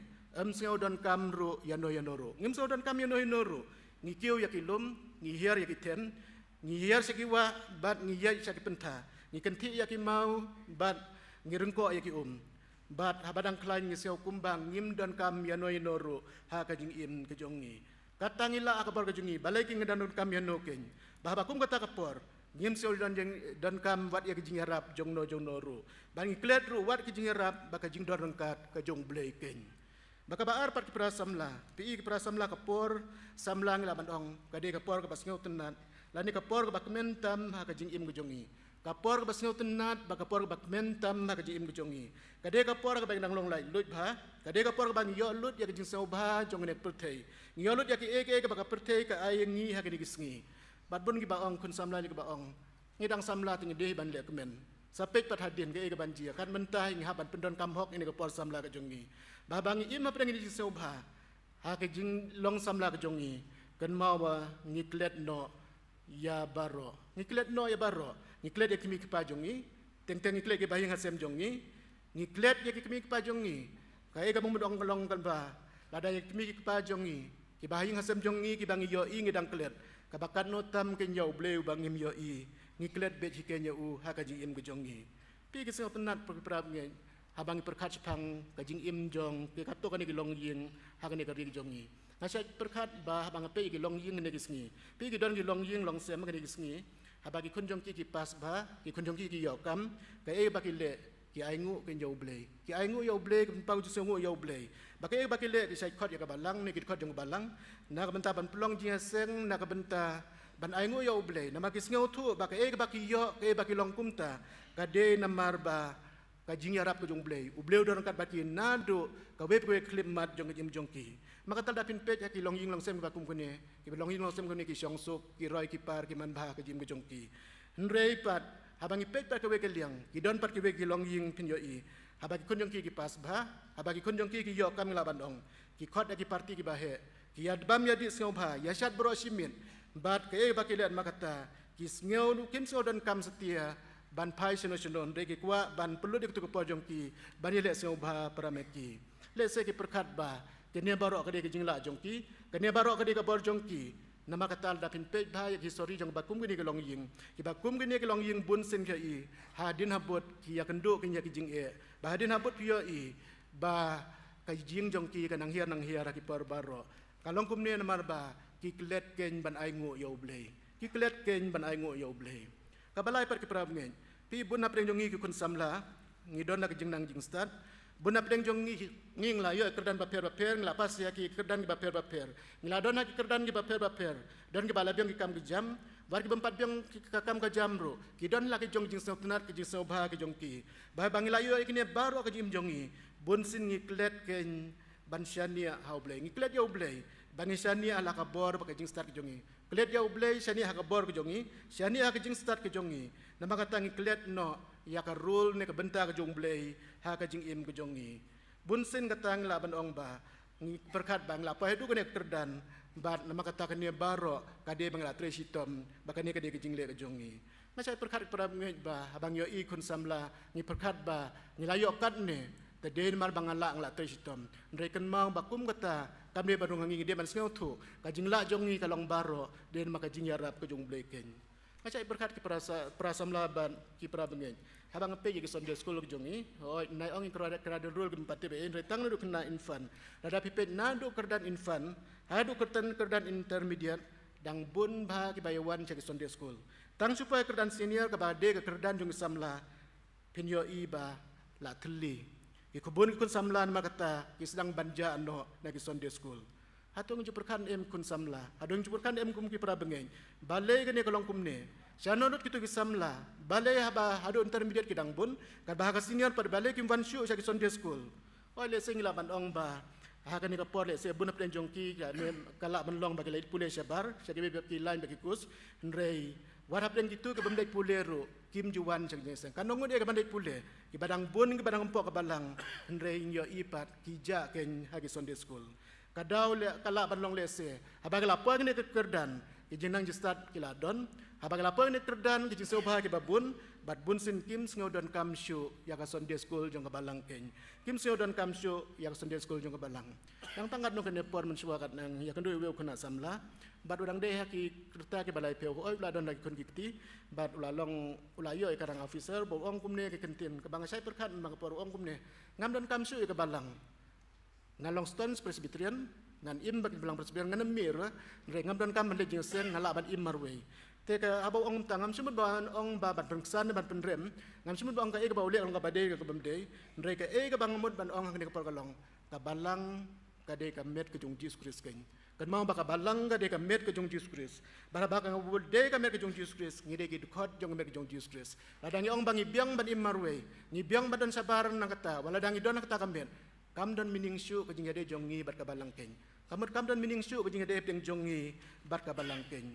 ym sngew donkam ruh ïano ïano ruh. Ngim sngew donkam ïano ïano ruh. Ngi kiew ïa ki lum, ngi hiar ïa ki them, ngi hiar sha ki wah, bad ngi ïaid sha ki pyntha. Ngi kynthih ïa ki maw, bad ngi ryngkoh ïa ki um. Bad haba dang khlaiñ ngi sngew kumba ngim donkam ïano ïano ruh ha ka jingim ka jong ngi. Kata ngi lah ha ka bor ka jong ngi, balei ki ngi dang donkam ïano kein? Ba haba kum kata ka por, ngim sngew don jing, donkam wat ïa ka jingïarap jong no jong no ruh. Ba ngi klet ruh wat ka jingïarap bad ka jingdon ryngkat ka jong U Blei kein. Bad kaba ar pat ki para samla, phi ki para samla, ka por samla ngi lah ban ong ka dei ka por kaba sngewtynnat, lane ka por kaba kmen tam ha ka jingim ka jong ngi. Ka por kaba sngewtynnat bad ka por kaba kmen tam ha ka jingim ka jong ngi. Ka dei ka por kaba ngi dang long laitluid bha. Ka dei ka por kaba ngi ïoh lut ïa ka jingsngewbha jong kane ka pyrthei. Ngi ïoh lut ïa kiei kiei kaba ka pyrthei ka ai ïa ngi ha kine ki sngi. Bad bun kiba ong, khun samla kiba ong, ngi dang samla te ngi dei ban leh kmen. Sa peit pat hadien kaei kaban jia, kat mynta ngi hap ban pyndonkam hok ïa kane ka por samla ka jong ngi. Ba haba ngi im hapdeng kine ki jingsngewbha ha ka jinglong samla ka jong ngi, kynmaw ba ngi klet noh ïa baroh. Ngi klet noh ïa baroh. Ngi klet ïa ki kmie ki kpa jong ngi. Teng teng ngi klet ïa ki bahaïing hasem jong ngi. Ngi klet ïa ki kmie ki kpa jong ngi. Kaei kaba mut ong ka long kan ba, lada ïa ki kmie ki kpa jong ngi, ki bahaïing hasem jong ngi kiba ngi ïohi ngi dang klet, kaba katno tam kein ïa U Blei uba ngim ïohi, ngi klet beit hi kein ïa u ha ka jingim ka jong ngi. Phi ki sngewtynnat, phi ki para bangeit, haba ngi pyrkhat shaphang ka jingim jong ki katto katne ki longïing ha kane ka ri ka jong ngi. Nga shait pyrkhat ba haba nga peit ïa ki longïing kine ki sngi, phi ki don ki longïing longsem kine ki sngi, haba ki khun jong ki ki pass bha, ki khun jong ki ki ïoh kam, kaei ba ki leh, ki ainguh kein ïa U Blei. Ki ainguh ïa U Blei, ki pynpaw jingsngewnguh ïa U Blei. Ba kaei ba ki leh, ki shait khot ïa ka balang, ne ki khot jong ka balang, na ka bynta ban pynlong jingïaseng, na ka bynta ban ainguh ïa U Blei. Namar ki sngewthuh ba kaei ba ki ïoh, kaei ba ki long kumta, ka dei namar ba ka jingïarap ka jong U Blei. U Blei u don ryngkat bad ki naduh kawei pa kawei ka khyllipmat jong ka jingim jong ki. Namar kata lada phin peit ha ki longïing longsem kiba kum kine, ki longïing longsem kine ki shongsuk, ki roi ki par, ki manbha ha ka jingim ka jong ki. Hynrei pat, haba ngi peit pat kawei ka liang, ki don pat kiwei ki longïing phin ïohi, haba ki khun jong ki ki pass bha, haba ki khun jong ki ki ïoh kam, ngi lah ban ong, ki khot ïa ki party kiba heh, ki ïa bam ïa dih sngewbha, ïa shad baroh shi miet. Bad kaei ba ki leh, namar kata ki sngew, kim sngew donkam satia ban phai shano shano, hynrei ki kwah ban pynlut ïa katu ka por jong ki ban ïaleh sngewbha para met ki. Lehse ki pyrkhat ba kane baroh ka dei ka jinglah jong ki, kane baroh ka dei ka bor jong ki. Namar kata lada phin peit bha ïa ki history jong kiba kum kine ki longïing, kiba kum kine ki longïing bunsien ki ïohi, hadien habud ki ïakynduh kein ïa ki jingeh. Ba hadien habud ki ïohi ba ka jingim jong ki ka nang hiar nang hiar ha ki por baroh. Ka long kumne namar ba ki klet kein ban ainguh ïa U Blei. Ki klet kein ban ainguh ïa U Blei. Kaba lai pat ki para bangeit, phi, bun hapdeng jong ngi ki khun samla ngi don ha ka jingnang jingstad. Bun hapdeng jong ngi, ngi la ïoh kyrdan bapher bapher, ngi la pass ïa ki kyrdan kiba pher bapher. Ngi la don ha ki kyrdan kiba pher bapher. Don kiba la biang ki kam ki jam, wat ki bym pat biang ki ka kam ka jam ruh, ki don la ki jong jingsngewtynnat, ki jingsngewbha ki jong ki. Ba, ba ngi la ïoh ïa kine baroh ha ka jingim jong ngi, bunsien ngi klet kein ban shaniah ha U Blei. Ngi klet ïa U Blei ba ngi shaniah ha la ka bor bad ka jingstad ka jong ngi. Klet ïa U Blei, shaniah ha ka bor ka jong ngi, shaniah ha ka jingstad ka jong ngi. Namar kata ngi klet noh ïa ka rule ne ka bynta ka jong U Blei ha ka jingim ka jong ngi. Bunsien kata ngi lah ban ong ba ngi pyrkhat ba ngi la poi haduh kane ka kyrdan, bad namar kata kane baroh ka dei ba ngi la trei shitom ba kane ka dei ka jingleh ka jong ngi. Nga shait pyrkhat ki para bangeit ba haba ngi ïohi khun samla, ngi pyrkhat ba ngi la ïoh katne, te dei namar ba nga lah, nga la trei shitom. Hynrei kynmaw ba kum kata kam dei ban rung ha ngi, ngi dei ban sngewthuh ka jinglah jong ngi ka long baroh dei namar ka jingïarap ka jong U Blei kein. Nga shait pyrkhat ki para sa-, para samla bad ki para bangeit, haba nga peit ïa ki Sunday school ka jong ngi, hooid, nai ong ïa ki kyrdan, kyrdan rule kim pat tip ei, hynrei tang naduh khynnah infant, lada phi peit naduh kyrdan infant haduh kyrdan, kyrdan intermediate, dang bun bha kiba ïawan sha ki Sunday school. Tang shu poi kyrdan senior kaba dei ka kyrdan jong ki samla, phin ïohi ba la thylli. Ki khubun ki khun samla namar kata ki sdang ban jah noh na ki Sunday school. Hato ngin ju pyrkhat em khun samla? Hato ngin ju pyrkhat em kum ki para bangeit? Balei kane ka long kumne? Shano lut kitu ki samla? Balei haba haduh intermediate ki dang bun, katba ha ka senior pat balei kim wan shuh sha ki Sunday school? Oi, lehse ngi lah ban ong ba Ha kane ka por lehse bun hapdeng jong ki ka, ne, ka lah ban long ba ki leit pule shabar sha kiwei pat ki line bad ki course, hynrei wat hapdeng kito ki bym leit pule ruh kim ju wan sha ka jingïaseng. Ka nongut ïa ki ban leit pule, kiba dang bun kiba dang ym poi ka balang, hynrei ngi ïohi pat ki jah keiñ ha ki Sunday school. Ka daw leh, ka lah ban long lehse haba ki la poi kane ka kyrdan, ki jingnang jingstad ki la don. Haba ki la poi kane ka kyrdan, ki jingsngewbha kiba bun, bad bunsien kim sngew donkam shuh ïa ka Sunday school jong ka balang keiñ. Kim sngew donkam shuh ïa ka Sunday school jong ka balang. Tang tang katno kane por mynshuwa katne nga ïakynduh ïa uwei u khynnah samla, bad u dang dei ha ki rta kiba laiphew, hooid u la don la ki khun ki kti, bad u la long, u la ïoh ïa ka rank officer, ba u ong kumne ki kyntien, kaba nga shait pyrkhat man ka por, u ong kumne: Ngam donkam shuh ïa ka balang. Nga long staunch Presbyterian, ngan im bad ki balang Presbyterian, ngan ym mih ruh, hynrei ngam donkam ban leit jingïaseng, nga lah ban im marwei. Te ka, haba u ong kumta, ngam shu mut ban ong ba ban pynksan ne ban pynrem, ngam shu mut ban ong kaei kaba u leh ka long kaba dei kaba ym dei, hynrei kaei kaba nga mut ban ong ha kane ka por ka long, ka balang ka dei ka met ka jong u Jisu Khrist keiñ. Kynmaw ba ka balang ka dei ka met ka jong u Jisu Khrist. Bad haba ka dei ka met ka jong u Jisu Khrist, ngi dei ki dkhot jong ka met ka jong u Jisu Khrist. Lada ngi ong ba ngi biang ban im marwei, ngi biang ban don shabar na kata, wat lada ngi don ha kata ka met, kam don meaning shuh ka jingïadei jong ngi bad ka balang keiñ. Ka mut kam don meaning shuh ka jingïadei hapdeng jong ngi bad ka balang keiñ.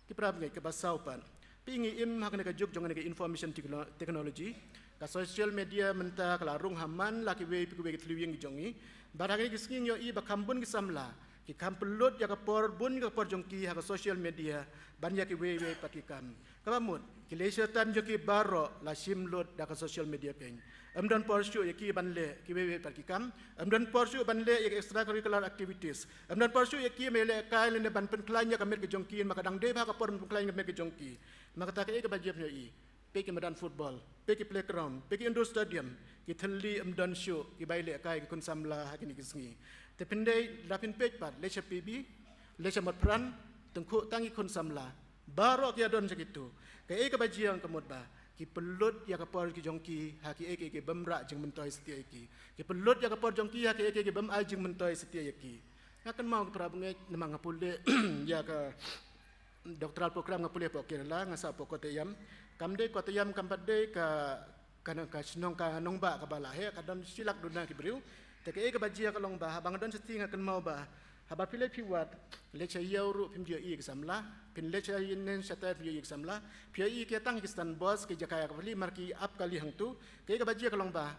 Ki para bangeit, kaba saw pat, phi, ngi im ha kane ka juk jong kane ka information techno-, technology. Ka social media mynta ka la rung ha man la kiwei pa kiwei ki thliew ïing ki jong ngi. Bad ha kine ki sngi ngi ïohi ba kham bun ki samla ki kham pynlut ïa ka por, bun ïa ka por jong ki ha ka social media ban ïa kiwei wei pat ki kam. Kaba mut, ki lehse tam jong ki baroh la shim lut da ka social media keiñ. Ym don por shuh ïa ki ban leh kiwei wei pat ki kam. Ym don por shuh ban leh ïa ki extracurricular activities. Ym don por shuh ïa ki ban lehkai lane ban pynkhlaiñ ïa ka met ka jong ki, namar ka dang dei bha ka por ban pynkhlaiñ ïa ka met ka jong ki. Namar kata kaei kaba jia phi ïohi, peit ki madan football, peit ki playground, peit ki indoor stadium, ki thylli ym don shuh kiba ïalehkai ki khun samla ha kine ki sngi. Te phin dei, lada phin peit pat, leit sha P B, leit sha Motphran, tyngkhuh tang ki khun samla. Baroh ki ïadon sha kito. Kaei kaba jia, ka mut ba ki pynlut ïa ka por ki jong ki ha kiei kiei ki bym rah jingmyntoi satia ïa ki. Ki pynlut ïa ka por jong ki ha kiei kiei ki bym ai jingmyntoi satia ïa ki. Nga kynmaw, ki para bangeit, namar nga pule ïa ka doctoral program, nga pule hapoh Kerala, nga sah hapoh Kottayam. Kam dei Kottayam, kam pat dei ka, ka, ka shnong, ka nongbah kaba la heh, ka don shi lak duna ki briew. Te kaei kaba jia ka long ba haba nga don shatai nga kynmaw ba haba phi leit phi wad, leit sha ïew ruh phim ju ïohi ïa ki samla, phin leit sha ïing shatai phim ju ïohi ïa ki samla. Phi ïohi ki tang ki stand bus, ki jaka ïa ka pali, mar ki ap kali hangto. Kaei kaba jia ka long ba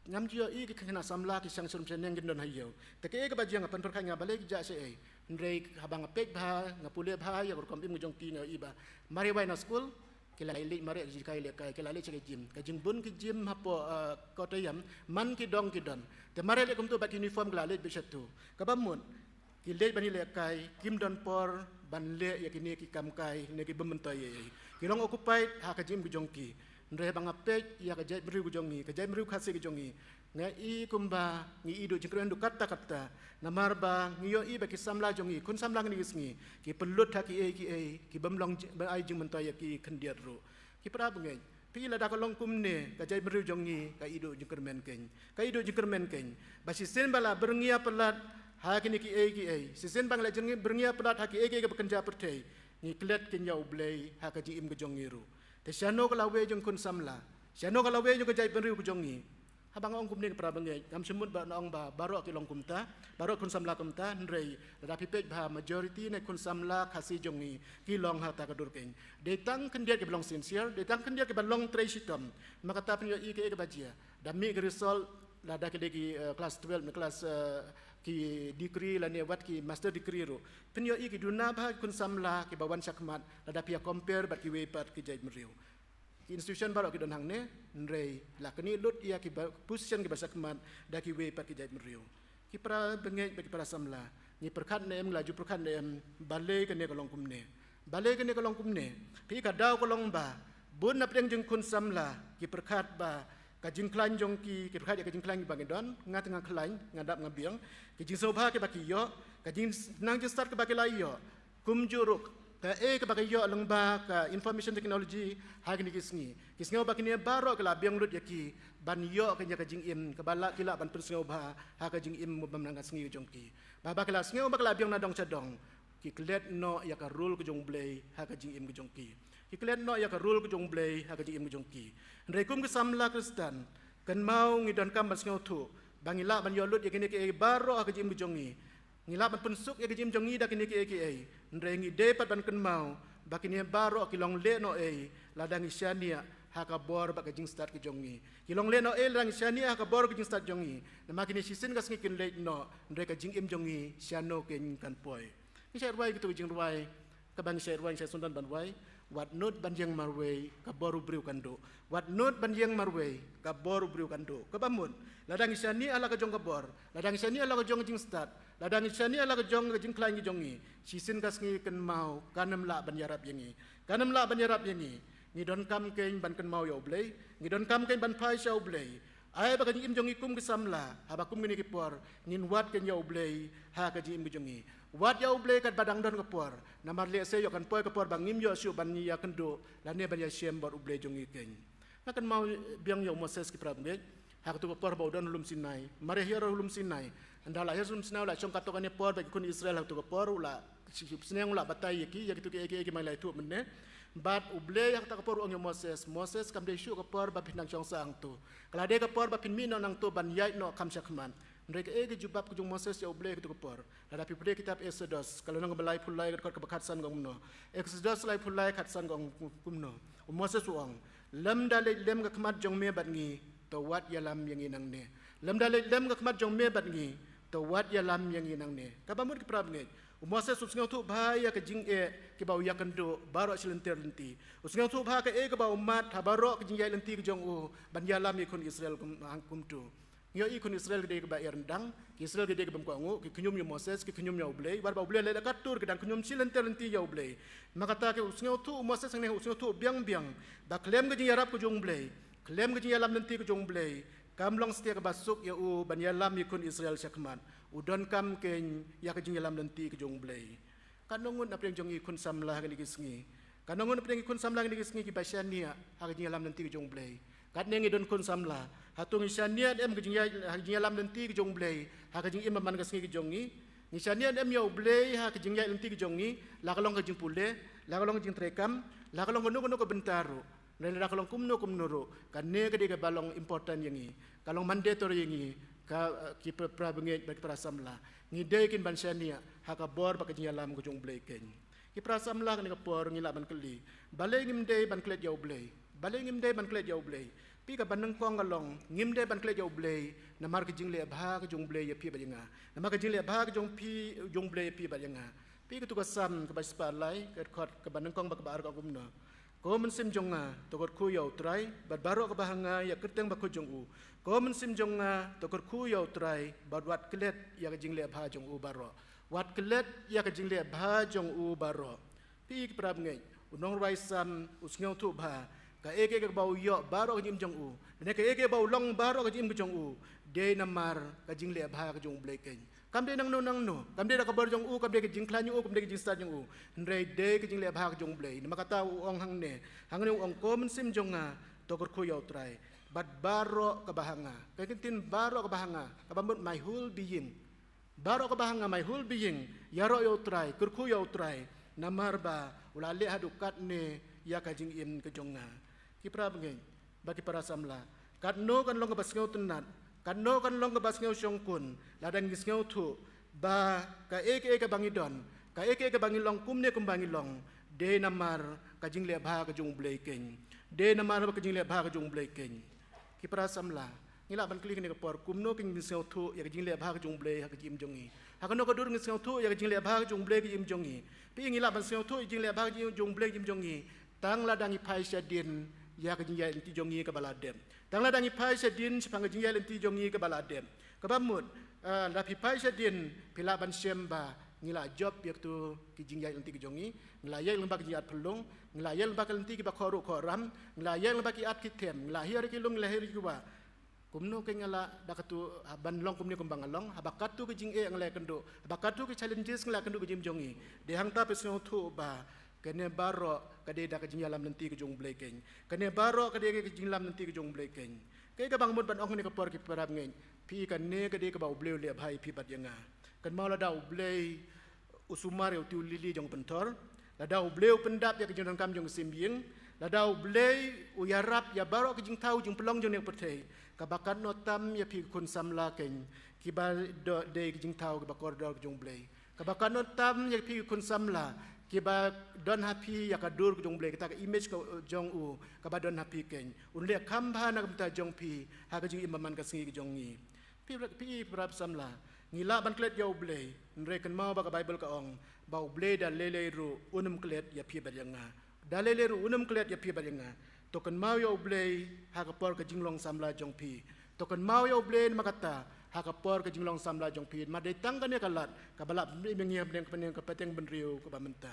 ngam ju ïohi ki khynnah samla ki shang shnong shaneng kin don ha ïew. Te kaei kaba jia, nga pynpyrkhat nga balei ki jah shaei. Hynrei haba nga peit bha, nga pule bha ïa ka rukom im ka jong ki, nga ïohi ba mar ïa wai na skul, ki la leit mareh ki jingkai lehkai, ki la leit sha ki gym. Ka jingbun ki gym hapoh, eh, Kottayam, man ki dong ki don. Te mareh leh kumto bad ki uniform ki la leit beit shato. Kaba mut, ki leit ban ïalehkai, kim don por ban leh ïa kine ki kam kai ne ki bym myntoi ei ei. Ki long occupied ha ka jingim ka jong ki. Hynrei haba nga peit ïa ka jaitbynriew ka jong ngi, ka jaitbynriew Khasi ka jong ngi, nga i kumba ngi iduh jingkyrmen duh katta katta. Namar ba ngi ïohi ba ki samla jong ngi, khun samla kine ki sngi, ki pynlut ha kiei kiei ki bym long ji-, bym ai jingmyntoi ïa ki khyndiat ruh. Ki para bangeit, phi, lada ka long kumne, ka jaitbynriew jong ngi ka iduh jingkyrmen keiñ. Ka iduh jingkyrmen keiñ. Ba shisien ba la byrngiew palat ha kine kiei kiei, shisien ba ngi la jyr-, byrngiew palat ha kiei kiei kaba kynja pyrthei, ngi klet keiñ ïa U Blei ha ka jingim ka jong ngi ruh. Te shano ka lawei jong khun samla? Shano ka lawei jong ka jaitbynriew ka jong ngi? Haba nga ong kumne, ki para bangeit, ngam shu mut ban ong ba baroh ki long kumta, baroh khun samla kumta, hynrei lada phi peit bha, majority na khun samla Khasi jong ngi ki long ha kata ka dur keiñ. Dei tang khyndiat kiba long sincere, dei tang khyndiat kiba long trei shitom. Namar kata phin ïohi kaei kaba jia, da mih ki result, lada ki dei ki, eh, class twelve ne class, eh, ki degree lane wat ki master degree ruh, phin ïohi ki duna bha ki khun samla kiba wan shakhmat lada phi ïa compare bad kiwei pat ki jaitbynriew. Ki institution baroh ki don hangne, hynrei la knieh lut ïa ki ba, position kiba shakhmat da kiwei pat ki jaitbynriew. Ki para bangeit bad ki para samla, ngi pyrkhat ne em, ngi la ju pyrkhat ne em, balei kane ka long kumne? Balei kane ka long kumne? Phi, ka daw ka long ba bun na pdeng jong khun samla ki pyrkhat ba ka jingkhlaiñ jong ki, ki pyrkhat ïa ka jingkhlaiñ ba ngi don, nga te nga khlaiñ, nga dap nga biang, ki jingsngewbha kiba ki ïoh, ka jingnang jingstad kiba ki la ïoh, kumjuh ruh kaei kaba ki ïoh lyngba ka information technology ha kine ki sngi. Ki sngew ba kine baroh ki la biang lut ïa ki ban ïoh kane ka jingim kaba lah, ki lah ban pynsngewbha ha ka jingim ba man la ka sngi ka jong ki. Ba, ba ki la sngew ba ki la biang na dong sha dong, ki klet noh ïa ka rule ka jong U Blei ha ka jingim ka jong ki. Ki klet noh ïa ka rule ka jong U Blei ha ka jingim ka jong ki. Hynrei kum ki samla Khristan, kynmaw, ngi donkam ban sngewthuh ba ngi lah ban ïoh lut ïa kine kiei baroh ha ka jingim ka jong ngi. Ngi lah ban pynsuk ïa ka jingim jong ngi da kine kiei kiei. Hynrei ngi dei pat ban kynmaw ba kine baroh ki long lehnohei lada ngi shaniah ha ka bor bad ka jingstad ka jong ngi. Ki long lehnohei lada ngi shaniah ha ka bor ka jingstad jong ngi. Namar kine shisien ka sngi kin leit noh, hynrei ka jingim jong ngi shano kein kan poi. Ngi shait rwai kito ki jingrwai, kaba ngi shait rwai, ngi shait sngewdon ban rwai. Wat nud ban ïeng marwei, ka bor u briew kan duh. Wat nud ban ïeng marwei, ka bor u briew kan duh. Kaba mut, lada ngi shaniah ha la ka jong ka bor, lada ngi shaniah ha la ka jong ka jingstad, lada ngi shaniah ha la ka jong ka jingkhlaiñ ka jong ngi, shisien ka sngi kynmaw kan ym lah ban ïarap ïa ngi. Kan ym lah ban ïarap ïa ngi. Ngi donkam kein ban kynmaw ïa U Blei, ngi donkam kein ban phai sha U Blei. Ai ba ka jingim jong ngi kum ki samla, haba kum kine ki por, ngin wad kein ïa U Blei ha ka jingim ka jong ngi. Wad ïa U Blei katba dang don ka por, namar lehse ïoh kan poi ka por ba ngim ïoh shuh ban ïakynduh lane ban ïashem bad U Blei jong ngi kein. Nga kynmaw biang ïa u Moses, ki para bangeit, ha kato ka por ba u don ha lum Sinai. Mar ïa hiar ha lum Sinai, ynda la hiar ha lum Sinai, u la shong katto katne por bad ki khun Israel. Ha kato ka por u la shi-, shi-, sneng u la batai ïa ki ïa kito kiei kiei ba ngi la ïathuh mynne. Bad U Blei ha kata ka por u ong ïa u Moses, Moses, kam dei shuh ka por ba phin nang shong sah hangto. Ka la dei ka por ba phin mih noh nangto ban ïaid noh kham shakhmat. Hynrei kaei ka jubab ka jong u Moses ïa U Blei ha kato ka por? Lada phi pule kitab Exodus, ka lynnong kaba laiphew lai, ka dkhot kaba khatsan ka ong kumno? Exodus laiphew lai khatsan ka ong kumno? U Moses u ong, lymda leit lem ka khmat jong me bad ngi, to wat ïalam ïa ngi nangne. Lymda leit lem ka khmat jong me bad ngi, to wat ïalam ïa ngi nangne. Kaba mut, ki para bangeit, u Moses u sngewthuh bha ïa ka jingeh kiba u ïakynduh baroh shi lynter lynti. U sngewthuh bha kaei kaba u mad ha baroh ka jingïaid lynti ka jong u ban ïalam ïa ki khun Israel kum, hang kumto. Ngi ïohi ki khun Israel ki dei kiba ïaryndang, ki Israel ki dei ki bym kohnguh, ki khñium ïa u Moses, ki khñium ïa U Blei, wat ba U Blei u la leh katto, ki dang khñium shi lynter lynti ïa U Blei. Namar kata ki u sngewthuh u Moses hangne, u sngewthuh biang biang ba khlem ka jingïarap ka jong U Blei, khlem ka jingïalam lynti ka jong U Blei, kam long satia kaba suk ïa u ban ïalam ïa ki khun Israel shakhmat. U donkam kein ïa ka jingïalam lynti ka jong U Blei. Katno ngut na pdeng jong ngi ki khun samla ha kine ki sngi? Katno ngut na pdeng ngi ki khun samla ha kine ki sngi kiba shaniah ha ka jingïalam lynti ka jong U Blei? Katne ngi don khun samla, hato ngi shaniah em ka jingïa-, ha ka jingïalam lynti ka jong U Blei ha ka jingim man ka sngi ka jong ngi? Ngi shaniah em ïa U Blei ha ka jingïaid lynti ka jong ngi, la ka long ka jingpule, la ka long ka jingtreikam, la ka long kano kano ka bynta ruh? Lada ka long kumno kumno ruh, kane ka dei kaba long important ïa ngi, ka long mandatory ïa ngi, ka, eh, ki pa-, para bangeit bad ki para samla. Ngi dei kein ban shaniah ha ka bor bad ka jingïalam ka jong U Blei kein. Ki para samla, kane ka por ngi lah ban kylli, balei ngim dei ban klet ïa U Blei? Balei ngim dei ban klet ïa U Blei? Phi, kaba nyngkong ka long, ngim dei ban klet ïa U Blei namar ka jingleh bha ka jong U Blei ïa phi bad ïa nga. Namar ka jingleh bha ka jong phi, jong U Blei ïa phi bad ïa nga. Phi, kato ka Salm kaba shispah lai, ka dkhot kaba nyngkong bad kaba ar ka ong kumno? Ko mynsiem jong nga, to kyrkhu ïa U Trai, bad baroh kaba ha nga ïa ka kyrteng bakhuid jong u. Ko mynsiem jong nga, to kyrkhu ïa U Trai, bad wat klet ïa ka jingleh bha jong u baroh. Wat klet ïa ka jingleh bha jong u baroh. Phi, ki para bangeit, u nongrwai Salm u sngewthuh bha kaei kaei kaba u ïoh baroh ka jingim jong u, ne kaei kaei ba u long baroh ka jingim ka jong u, dei namar ka jingleh bha ka jong U Blei kein. Kam dei nangno nangno, kam dei da ka bor jong u, kam dei ka jingkhlaiñ jong u, kam dei ka jingstad jong u. Hynrei dei ka jingleh bha ka jong U Blei. Namar kata u ong hangne, hangne u ong, ko mynsiem jong nga, to kyrkhu ïa U Trai, bad baroh kaba ha nga. Ka ktien baroh kaba ha nga, kaba mut my whole being. Baroh kaba ha nga, my whole being, ïaroh ïa U Trai, kyrkhu ïa U Trai, namar ba u la leh haduh katne ïa ka jingim ka jong nga. Ki para bangeit bad ki para samla, katno kan long kaba sngewtynnat, katno kan long kaba sngewshongkun lada ngi sngewthuh ba kaei kaei kaba ngi don, kaei kaei kaba ngi long kumne kumba ngi long, dei namar ka jingleh bha ka jong U Blei kein. Dei namar ka jingleh bha ka jong U Blei kein. Ki para samla, ngi lah ban kylli kane ka por, kumno kein ngin sngewthuh ïa ka jingleh bha ka jong U Blei ha ka jingim jong ngi? Ha kano ka dur ngin sngewthuh ïa ka jingleh bha ka jong U Blei ha ka jingim jong ngi? Phi, ngi lah ban sngewthuh ïa ka jingleh bha ka jong U Blei ha ka jingim jong ngi tang lada ngi phai shadien ïa ka jingïaid lynti jong ngi kaba la dep. Tang lada ngi phai shadien shaphang ka jingïaid lynti jong ngi kaba la dep. Kaba mut, eh, lada phi phai shadien, phi lah ban shem ba ngi la jop ïa kito ki jingïaid lynti ki jong ngi, ngi la ïaid lyngba ki jingïaid phyllung, ngi la ïaid lyngba ki lynti kiba khor ruh khor ram, ngi la ïaid lyngba ki at ki them, ngi la hiar ïa ki lum, ngi la hiar ïa ki wah. Kumno kein ngi lah da kato, ha, ban long kumne kumba nga long, haba kato ki jingeh ngi la ïakynduh, haba kato ki challenges ngi la ïakynduh ha ka jingim jong ngi? Dei hangta phi sngewthuh ba kane baroh ka dei da ka jingïalam lynti ka jong U Blei kein. Kane baroh ka dei ka jingïalam lynti ka jong U Blei kein. Kaei kaba nga mut ban ong kane ka por, ki para bangeit, phi, kane ka dei kaba U Blei u leh bha ïa phi bad ïa nga. Kynmaw, lada U Blei u sumar ïa uto u lili jong ka pynthor, lada U Blei u pyndap ïa ka jingdonkam jong ka sim ïing, Lada U Blei u ïarap ïa baroh ki jingthaw jingpynlong jong kane ka pyrthei, kaba katno tam ïa phi ki khun samla kein, kiba do-, dei ki jingthaw kiba kordor ki jong U Blei. Kaba katno tam ïa phi ki khun samla, kiba don ha phi ïa ka dur ki jong U Blei, kata ka image ka jong u, kaba don ha phi kein. Un leh kham bha na ka bynta jong phi, ha ka jingim ba man ka sngi ka jong ngi. Phi, phi, phi para samla, ngi lah ban klet ïa U Blei, hynrei kynmaw ba ka Baibl ka ong, ba U Blei da lei lei ruh, un ym klet ïa phi bad ïa nga. Da lei lei ruh, un ym klet ïa phi bad ïa nga. To kynmaw ïa U Blei, ha ka por ka jinglong samla jong phi. To kynmaw ïa U Blei namar kata, ha ka por ka jinglong samla jong phi. Namar dei tang kane ka lad, kaba lah pynmih ïa ngi hapdeng, hapdeng ka pateng bynriew kaba mynta.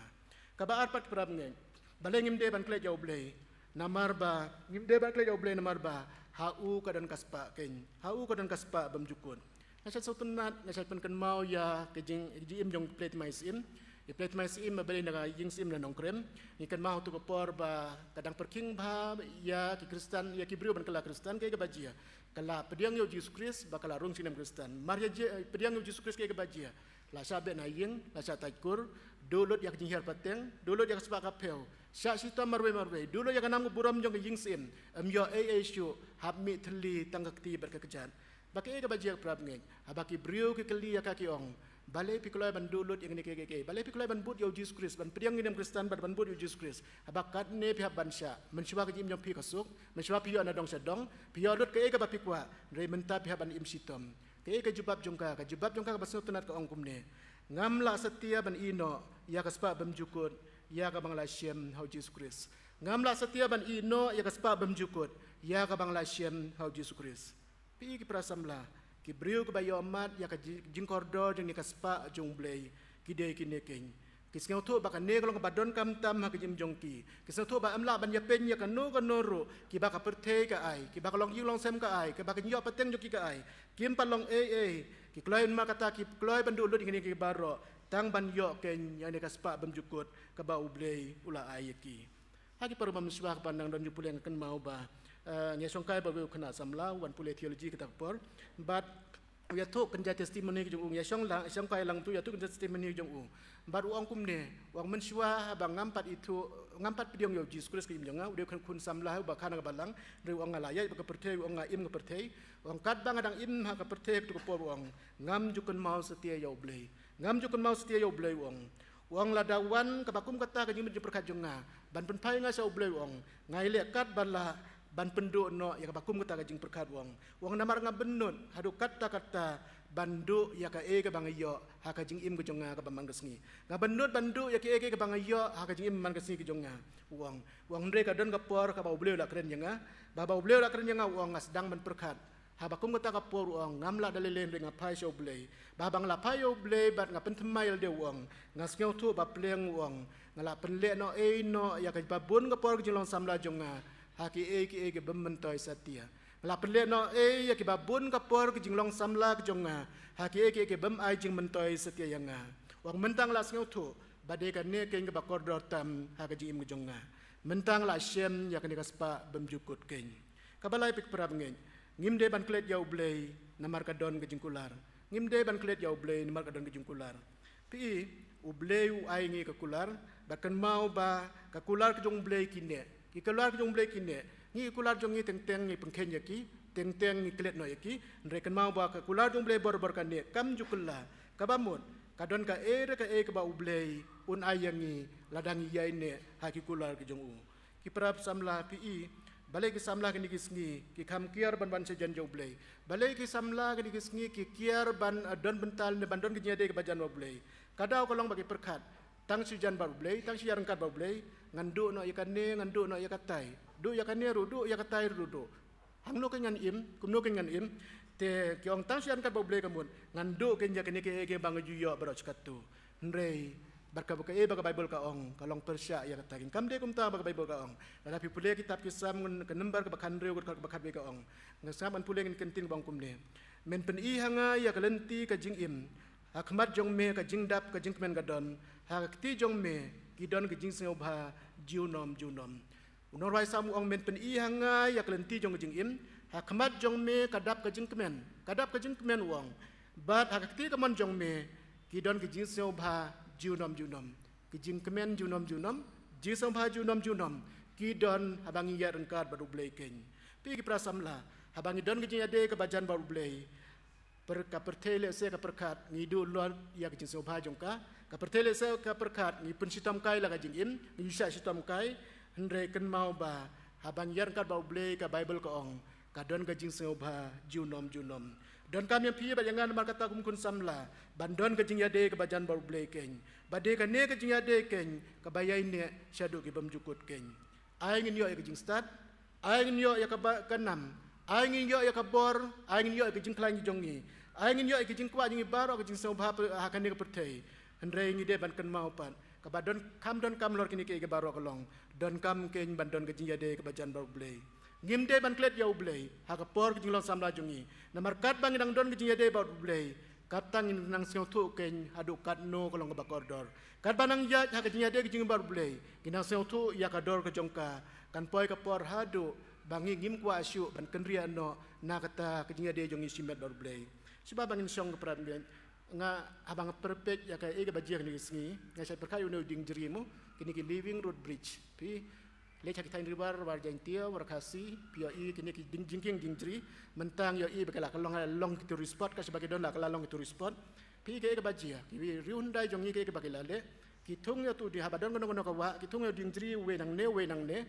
Kaba ar pat para bangeit, balei ngim dei ban klet ïa U Blei, namar ba, ngim dei ban klet ïa U Blei namar ba, ha u ka don ka spah kein, ha u ka don ka spah bymjukut. Nga shait sngewtynnat, nga shait pynkynmaw ïa ka jing, jingim jong Pledge My Syiem. Ïa Pledge My Syiem ba balei na ka ïing syiem na Nongkrem. Ngi kynmaw ha tu ka por ba ka dang pyrkhing bha ïa ki Khristan, ïa ki briew ban kylla Khristan, kaei kaba jia. Ka la pdiang ïa U Jisu Khrist, ba ka la rung shynrang Khristan. Mar ïa jia, pdiang ïa U Jisu Khrist kaei kaba jia. La shah beh na ïing, la shah tait kur, duh lut ïa ka jinghiar pateng, duh lut ïa ka spah ka phew, shah shitom marwei marwei, duh lut ïa ka nam ka burom jong ka ïing syiem, ym ïoh ei ei shuh, hap mih thylli tang ka kti bad ka kjat. Ba kaei kaba jia para bangeit, haba ki briew ki kylli ïa ka ki ong, balei phi kloi ban duh lut ïa kine kiei kiei kiei, balei phi kloi ban bud ïa U Jisu Khrist, ban pdiang ïa u Khristan bad ban bud ïa U Jisu Khrist, haba katne phi hap ban shah, mynshuwa ka jingim jong phi ka suk, mynshuwa phi ïoh na dong sha dong, phi ïoh lut kaei kaba phi kwah, hynrei mynta phi hap ban im shitom. Kaei ka jubab jong ka, ka jubab jong ka kaba sngewtynnat ka ong kumne. Ngam lah satia ban ïehnoh ïa ka spah bymjukut ïa kaba nga la shem ha U Jisu Khrist. Ngam lah satia ban ïehnoh ïa ka spah bymjukut ïa kaba nga la shem ha U Jisu Khrist. Phi ki para samla, ki briew kiba ïohmad ïa ka ji-, jingkordor jong kane ka spah jong U Blei, ki dei kine kein. Ki sngewthuh ba kane ka long kaba donkam tam ha ka jingim jong ki. Ki sngewthuh ba ym lah ban ïapeiñ ïa kano kano ruh, kiba ka pyrthei ka ai, kiba ka longïing longsem ka ai, kiba ka jingïoh pateng jong ki ka ai. Kim pat long ei ei, ki kloi namar kata ki kloi ban duh lut ïa kine kiei kiei baroh, tang ban ïoh kein ïa kane ka spah bymjukut, kaba U Blei u la ai ïa ki. Ha ki por ba mynshuwa kaba nang don jingpule nga kynmaw ba, eh, ngi ïashongkai bad uwei u khynnah samla, u wan pule theology kata ka por. Bad u ïathuh kynja testimony ka jong u, ngi ïashong lang, shongkai lang tu, ïathuh kynja testimony ka jong u. Bad u ong kumne, u ong mynshuwa haba ngam pat ithuh, ngam pat pdiang ïa U Jisu Khrist ha ka jingim jong nga, u dei u khun samla uba kha na ka balang, hynrei u ong nga la ïaid bad ka pyrthei, u ong nga im ka pyrthei, u ong katba nga dang im ha ka pyrthei ha kato ka por u ong, ngam ju kynmaw satia ïa U Blei. Ngam ju kynmaw satia ïa U Blei u ong. U ong lada wan kaba kum kata ka jingmut jingpyrkhat jong nga, ban pynphai nga sha U Blei u ong, nga ïaleh katba lah ban pynduh noh ïa kaba kum kata ka jingpyrkhat u ong. U ong namar nga bynnud, haduh katta katta, ban duh ïa kaei kaba nga ïoh, ha ka jingim ka jong nga kaba man ka sngi. Nga bynnud ban duh ïa kaei kaei kaba nga ïoh, ha ka jingim man ka sngi ka jong nga. U ong, u ong hynrei ka don ka por kaba U Blei u la kren ïa nga, ba haba U Blei u la kren ïa nga u ong nga sdang ban pyrkhat. Haba kum kata ka por u ong, ngam lah da lei lei hynrei nga phai sha U Blei. Ba haba nga la phai ïa U Blei bad nga pynthymmai ïa lade u ong, nga sngewthuh ba pleng u ong, nga la pynleh noh ei noh ïa kaba bun ka por ka jinglong samla jong nga, ha kiei kiei ki bym myntoi satia. Nga la pynleh noh ei ïa kiba bun ka por ka jinglong samla ka jong nga, ha kiei kiei ki bym ai jingmyntoi satia ïa nga. U ong mynta nga la sngewthuh ba dei kane kein kaba kordor tam ha ka jingim ka jong nga. Mynta nga la shem ïa kane ka spah bymjukut kein. Kaba lai, phi ki para bangeit, ngim dei ban klet ïa U Blei namar ka don ka jingkular. Ngim dei ban klet ïa U Blei namar ka don ka jingkular. Phi i, U Blei u ai ngi ka kular, bad kynmaw ba ka kular ka jong U Blei ki neh. Ki kular ka jong U Blei ki neh. Ngi ki kular jong ngi teng teng ngi pynkheiñ ïa ki, teng teng ngi klet noh ïa ki. Hynrei kynmaw ba ka kular jong U Blei barabor ka neh, kam ju kylla. Kaba mut, ka don kaei re kaei kaba U Blei un ai ïa ngi lada ngi ïaineh ha ki kular ki jong u. Ki para samla, phi i, balei ki samla kine ki sngi ki kham kiar ban wan sha jan jong U Blei? Balei ki samla kine ki sngi ki kiar ban, eh, don bynta ne ban don ka jingïadei kaba jan bad U Blei? Ka daw ka long ba ki pyrkhat, tang shu jan bad U Blei, tang shu ïaryngkat bad U Blei, ngan duh noh ïa kane, ngan duh noh ïa katai. Duh ïa kane ruh duh, ïa katai ruh duh. Hangno kein ngan im, kumno kein ngan im? Te ki ong tang shu ïaryngkat bad U Blei ka mut, ngan duh kein ïa kine kiei kiei ba nga ju ïoh baroh shi katto. Hynrei bad kaba kaei ba ka Baibl ka ong, ka long pyrshah ïa kata kein. Kam dei kumta ba ka Baibl ka ong. Lada phi pule kitab ki Salm, ka number kaba khathynriew, ka dkhot kaba khatwei ka ong. Nga sngap ngan pule, ngin kyntiew, ka ong kumne. Men pyni ha nga ïa ka lynti ka jingim. Ha khmat jong me ka jingdap ka jingkmen ka don. Ha ka kti jong me ki don ka jingsngewbha junom junom. U nongrwai Salm u ong, men pyni ha nga ïa ka lynti jong ka jingim, ha khmat jong me ka dap ka jingkmen, ka dap ka jingkmen u ong. Bad ha ka kti kamon jong me, ki don ki jingsngewbha junom junom. Ki jingkmen junom junom, jingsngewbha junom junom. ki don haba ngi ïaid ryngkat bad U Blei keiñ. Phi ki para samla, haba ngi don ka jingïadei kaba jan bad U Blei, per, ka pyrthei lehse ka pyrkhat, ngi duh lut ïa ka jingsngewbha jong ka. Ka pyrthei lehse ka pyrkhat, ngi pynshitom kai la ka jingim, ngi ju shah shitom kai. Hynrei kynmaw ba haba ngi ïaid ryngkat bad U Blei, ka Baibl ka ong, ka don ka jingsngewbha junom junom. Donkam ïa phi bad ïa nga namar kata kum khun samla ban don ka jingïadei kaba jan bad U Blei keiñ. Ba dei kane ka jingïadei keiñ kaba ïaineh shaduh ki bymjukut keiñ. Ai ngin ïoh ïa ka jingstad, ai ngin ïoh ïa ka ba, ka nam, ai ngin ïoh ïa ka bor, ai ngin ïoh ïa ka jingkhlaiñ jong ngi, ai ngin ïoh ïa ka jingkwah jong ngi baroh, ka jingsngewbha ha kane ka pyrthei. Hynrei ngi dei ban kynmaw pat, kaba donkam, donkam halor kine kiei kiei baroh ka long, donkam keiñ ban don ka jingïadei kaba jan bad U Blei. Ngim dei ban klet ïa U Blei ha ka por ka jinglong samla jong ngi. Namar katba ngi dang don ka jingïadei bad U Blei, kata ngin nang sngewthuh keiñ haduh katno ka long kaba kordor. Katba nang ïaid ha ka jingïadei ka jong ngi bad U Blei, ngi nang sngewthuh ïa ka dor ka jong ka. Kan poi ka por haduh ba ngi ngim kwah shuh ban kynriah noh na kata ka jingïadei jong ngi shimet bad U Blei. Shuwa ba ngin shong, ko para bangeit, nga, haba nga pyrpek ïa kaei kaba jia kane ka sngi, nga shait pyrkhat ïa une u dieng jri mo, kine ki living root bridge. Phi leit ha ki thaiñ Ri War, War Jaiñtia, War Khasi, phi ïohi kine ki dieng, jingkieng dieng jri. Mynta ngi ïohi ba ka la ka long, long ki tourist spot, ka shaba ki don la ka la long ki tourist spot. Phi, kaei kaba jia, ki riewhyndai jong ngi kaei kaba ki la leh, ki thung ïa utu u dieng, haba don kano kano ka wah, ki thung ïa u dieng jri uwei nangne, uwei nangne.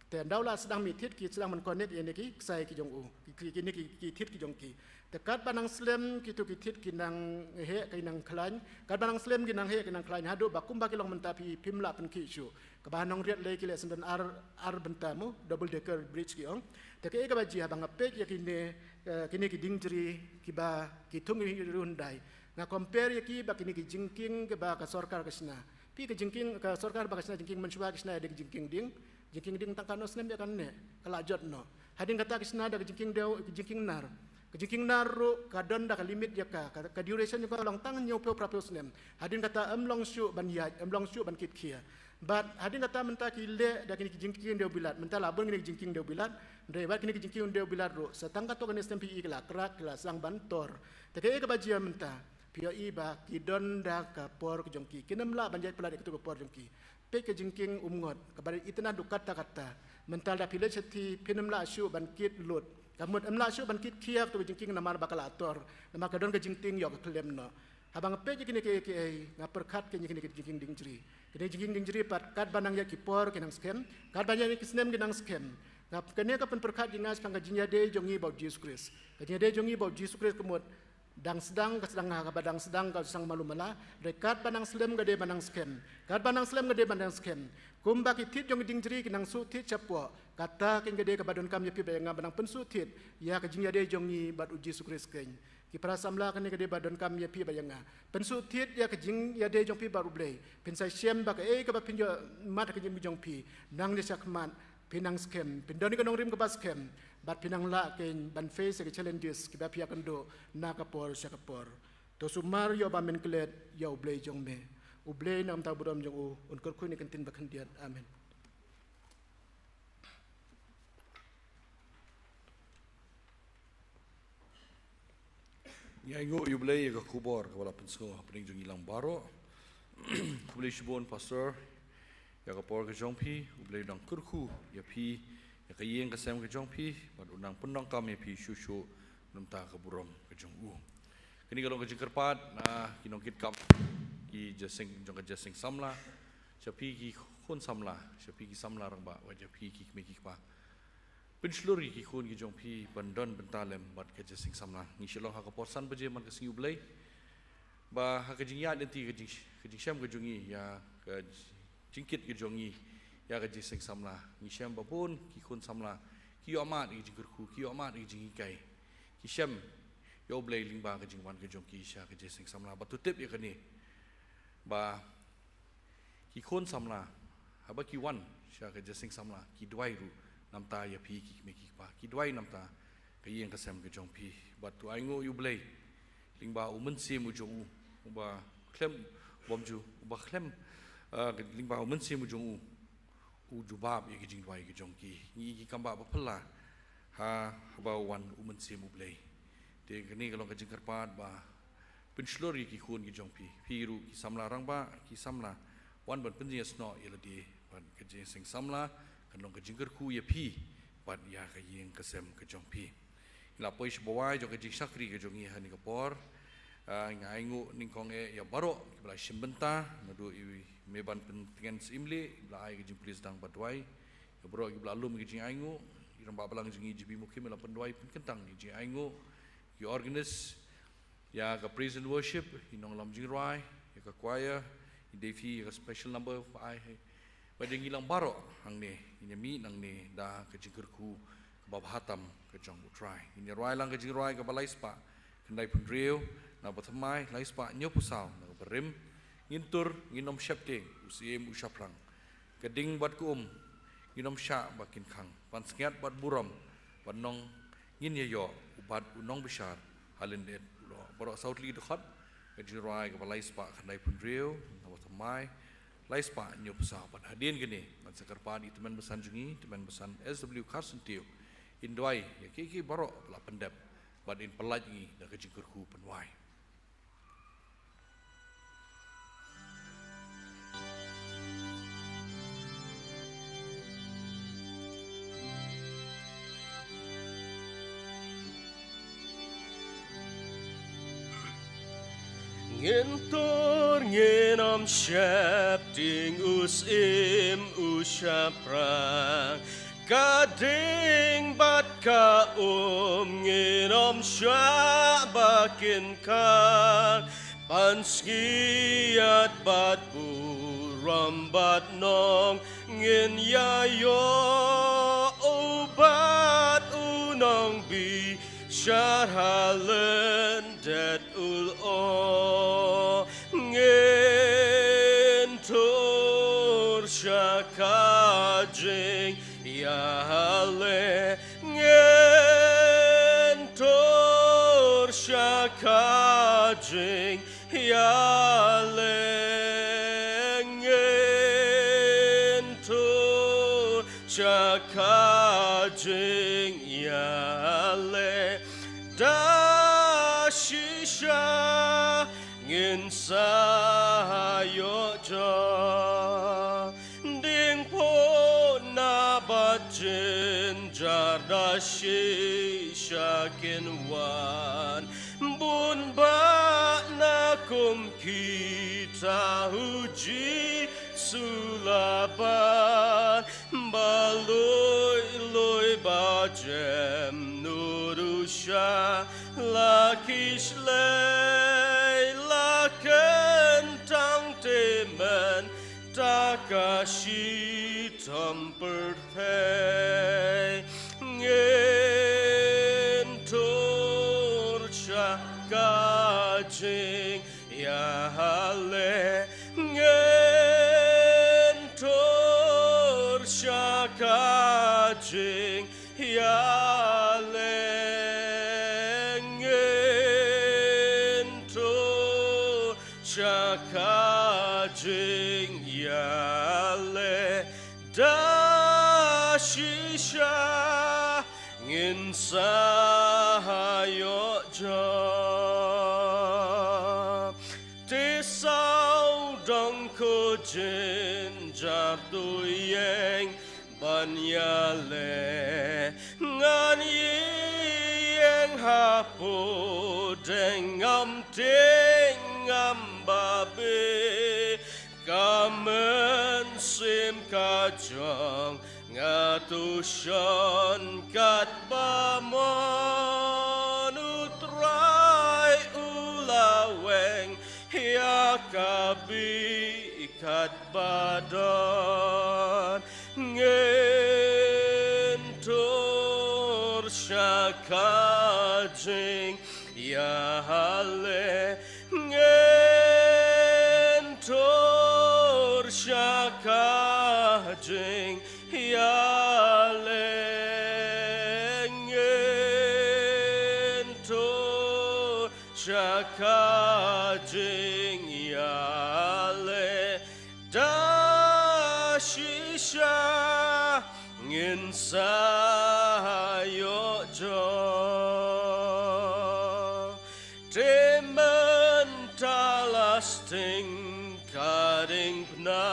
Te ynda u la sdang mih thied, ki sdang ban connect ïa kine ki ksai ki jong u, ki, ki, kine ki, ki thied ki jong ki. Te katba nang slem kitu ki thied ki nang heh, ki nang khlaiñ. Katba nang slem ki nang heh, ki nang khlaiñ, haduh ba kumba ki long mynta, phi, phim lah pynkhih shuh. Kaba ha Nongriat lei ki leh shen don ar, ar bynta mo, double decker bridge ki ong. Te kaei kaba jia, haba nga peit ïa kine, eh, kine ki dieng jri kiba ki thung ïa ki riewhyndai, nga compare ïa ki bad kine ki jingkieng kiba ka sorkar ka shna. Phi, ka jingkieng ka sorkar ba ka shna jingkieng mynshuwa, ka shna ïa ki jingkieng dieng. Jingkieng dieng tang katno snem ïa kane, ka la jot noh. Hadien kata ka shna da ka jingkieng dew, ka jingkieng nar. Ka jingkieng nar ruh ka don da ka limit ïa ka, ka, ka duration jong ka long tang hynñiewphew phraphew snem. Hadien kata ym long shuh ban ïaid, ym long shuh ban kit khia. Bad hadien kata mynta ki leh da kine ki jingkieng dew bilat, mynta la bun kine ki jingkieng dew bilat. Hynrei bad kine ki jingkieng dew bilat ruh, sa tang katto katne snem phi ïohi ki la crack, ki la sdang ban tor. Te kaei kaba jia mynta, phi ïohi ba ki don da ka por ka jong ki, kim lah ban ïaid palat ïa katu ka por jong ki. Peit ka jingkieng umngot, kaba dei itynnad haduh katta katta. Mynta lada phi leit shathie, phin ym lah shuh ban kit lut. Ka mut ym lah shuh ban kit khia katu ka jingkieng namar ba ka la tor, namar ka don ka jingtieng ïoh ka khlem noh. Haba nga peit ïa kine kiei kiei, nga pyrkhat keiñ ïa kine ki jingkieng dieng jri. Kine ki jingkieng dieng jri pat katba nang ïaid ki por ki nang skhem, katba ïaid ki snem ki nang skhem. Nga, kane ka pynpyrkhat ïa nga shaphang ka jingïadei jong ngi bad U Jisu Khrist. Ka jingïadei jong ngi bad U Jisu Khrist ka mut dang sdang, ka sdang ha kaba dang sdang, ka sdang malu mala. Hynrei katba nang slem ka dei ba nang skhem. Katba nang slem ka dei ba nang skhem. Kumba ki thied jong ki dieng jri ki nang suh thied shapoh, kata keiñ ka dei kaba donkam ïa phi bad ïa nga ba nang pynsuh thied ïa ka jingïadei jong ngi bad U Jisu Khrist keiñ. Ki para samla, kane ka dei ba donkam ïa phi bad ïa nga. Pynsuh thied ïa ka jingïadei jong phi bad U Blei. Phin sa shem ba kaei kaba phin ïoh mad ha ka jingim jong phi, nangne shakhmat phin nang skhem, phin don ïa ka nongrim kaba skhem, bad phin nang lah keiñ ban face ïa ki challenges kiba phi ïakynduh na ka por sha ka por. To sumar ïa uba men klet ïa U Blei jong me. U Blei na ka bynta burom jong u un kyrkhu ïa kane ka ktien ba khyndiat. Amen. Ngi ainguh ïa U Blei ïa ka khubor kaba la pynsngew hapdeng jong ngi lang baroh. Khublei shibun Pastor ïa ka por ka jong phi, U Blei u nang kyrkhu ïa phi, ïa ka ïing ka sem ka jong phi, bad u nang pyndonkam ïa phi shuh shuh na ka bynta ka burom ka jong u. Kane ka long ka jingkyrpad na ki nongkitkam ki jingïaseng jong ka jingïaseng samla, sha phi ki khun samla, sha phi ki samla rangbah, bad sha phi ki kmie ki kpa. Pynshlur ïa ki khun ki jong phi ban don bynta lem bad ka jingïaseng samla. Ngi shu long ha ka por san baje man ka sngi U Blei. Ba ha ka jingïaid lynti ka jing, ka jingshem ka jong ngi ïa ka jingkit ka jong ngi ïa ka jingïaseng samla, ngi shem ba bun ki khun samla ki ïohmad ïa ka jingkyrkhu, ki ïohmad ïa ka jinghikai. Ki shem ïa U Blei lyngba ka jingwan ka jong ki sha ka jingïaseng samla. Bad to tip ïa kane ba ki khun samla, haba ki wan sha ka jingïaseng samla, ki duwai ruh namta ïa phi ki kmie ki kpa, ki duwai namta ka ïing ka sem ka jong phi. Bad to ainguh ïa U Blei lyngba U Mynsiem u jong u, uba khlem, bym ju, uba khlem, ah, lyngba U Mynsiem u jong u, u jubab ïa ki jingduwai ki jong ki. Ngi ïohi ki kam ba phylla ha, haba wan U Mynsiem U Blei. Te kane ka long ka jingkyrpad ba pynshlur ïa ki khun ki jong phi. Phi ruh ki samla rangbah, ki samla, wan ban pynïasnoh ïa lade bad ka jingïaseng samla, Kan long ka jingkyrkhu ïa phi bad ïa ka ïing ka sem ka jong phi. Ngi la poi sha ba wai jong ka jingshakri ka jong ngi ha kane ka por. Ah, nga ainguh nyngkong eh ïa baroh kiba la shim bynta, naduh i Meiban Pyntngen Syiemlieh, ba la ai ka jingplie sdang bad duwai. Ïa baroh kiba la lum ka jingainguh, i rangbah balang jong ngi G B Mukhim i la pynduwai pynkyntang ïa ka jingainguh, ïa ki organist, ïa ka praise and worship, i nongïalam jingrwai, ïa ka choir, i dei phi ïa ka special number ba ai hi. Bad ïa ngi lang baroh hangne, ngin ïa mih nangne da ka jingkyrkhu kaba bha tam ka jong U Trai. Ngin ïa rwai lang ka jingrwai kaba laispah khyndaiphew hynriew na ba thymmai, laispah hynñiewphew saw na ka barim. Ngin tur, ngin ym sheptieng, u syiem u shaphrang. Ka ding bad ka um, ngin ym shah ba kin khang. Pansngiat bad burom, bad nong ngin ïa ïoh, u bat u nongbishar, ha lyndet u lyoh. Baroh saw tylli ki dkhot, ka jingrwai kaba laispah khyndaiphew hynriew, na ba thymmai, laispah hynñiewphew saw. Bad hadien kane, ngan sa kyrpad ïa i tymmen basan jong ngi, tymmen basan S W Kharsyntiew, in duwai ïa kiei kiei baroh ba la pyndep, bad in pyllait ngi da ka jingkyrkhu pynwai. Ngin tur ngin ym sheptieng, u syiem u shaphrang. Ka ding bad ka um ngin ym shah ba kin khang. Pansngiat bad burom bad nong ngin ïa ïoh, u bat u nongbishar, ha lyndet u lyoh. Ngin tur sha ka jingïaleh, ngin tur sha ka jingïaleh, ngin tur sha ka jingïaleh. Da shisha ngin sa ïoh jop. Dingpot na bad jynjar da shisha kin wan. Bun bah na kum kita u Jisu la ban. Ba lui lui ba jem nud u sha la ki shlei, la kyntang te mynta ka shitom pyrthei. Ngin tur sha ka jing ïaleh, ngin tur sha ka jingïaleh, ngin tur sha ka jingïaleh. Da shisha ngin sa ïoh jop. Te sawdong ko jynjar to ïeng ban ïaleh. Ngan ïeng ha pdeng, ngam tieng ngam babe. Ka mynsiem ka jong nga to shon katba mon, U Trai u la weng ïa ka bih katba don. Ngin tur sha ka jingïaleh, ngin tur sha ka jingïaleh, ngin tur sha ka jingïaleh. Da shisha ngin sa ïoh jop. Te mynta la sting ka diengphna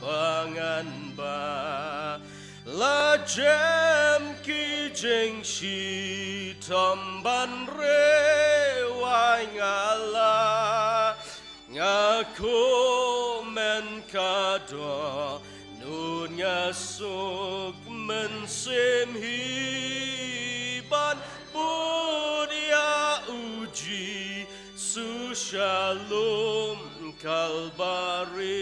ba ngan bah. Jem ki jingshitom ban re wai nga la, nga kmen ka dohnud, nga suk mynsiem hi ban bud ïa u Jisu sha lum Kalbari.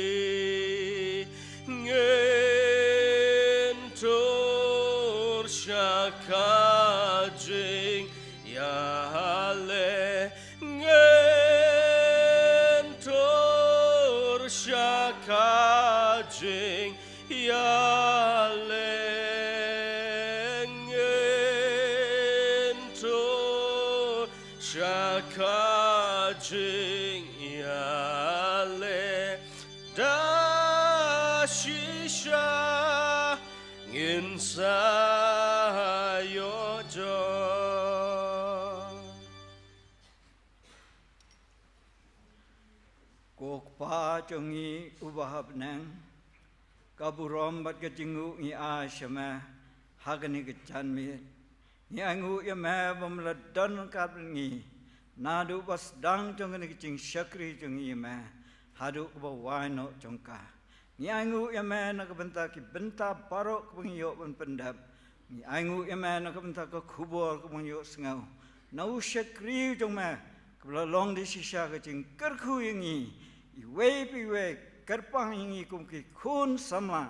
Ngin tur sha ka jingïaleh, ngin tur sha ka jingïaleh, ngin tur sha ka jingïaleh. Da shisha ngin sa ïoh jong. Ko Kpa jong ngi uba ha bneng, ka burom bad ka jingnguh ngi ai sha me ha kane ka janmiet. Ngi ainguh ïa me ba me la don ryngkat bad ngi naduh ba sdang jong kane ka jingshakri jong ngi ïa me haduh kaba wai noh jong ka. Ngi ainguh ïa me na ka bynta ki bynta baroh kaba ngi ïoh ban pyndep. Ngi ainguh ïa me na ka bynta ka khubor kaba ngi ïoh sngew na u shakri jong me, kaba la long da shisha ka jingkyrkhu ïa ngi iwei pa iwei, kyrpang ïa ngi kum ki khun samla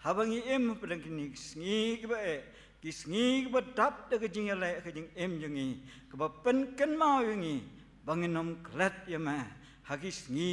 haba ngi im hapdeng kine ki sngi kiba eh, ki sngi kiba dap da ka jingïaleh ka jingim jong ngi, kaba pynkynmaw ïa ngi ba ngin ym klet ïa me ha ki sngi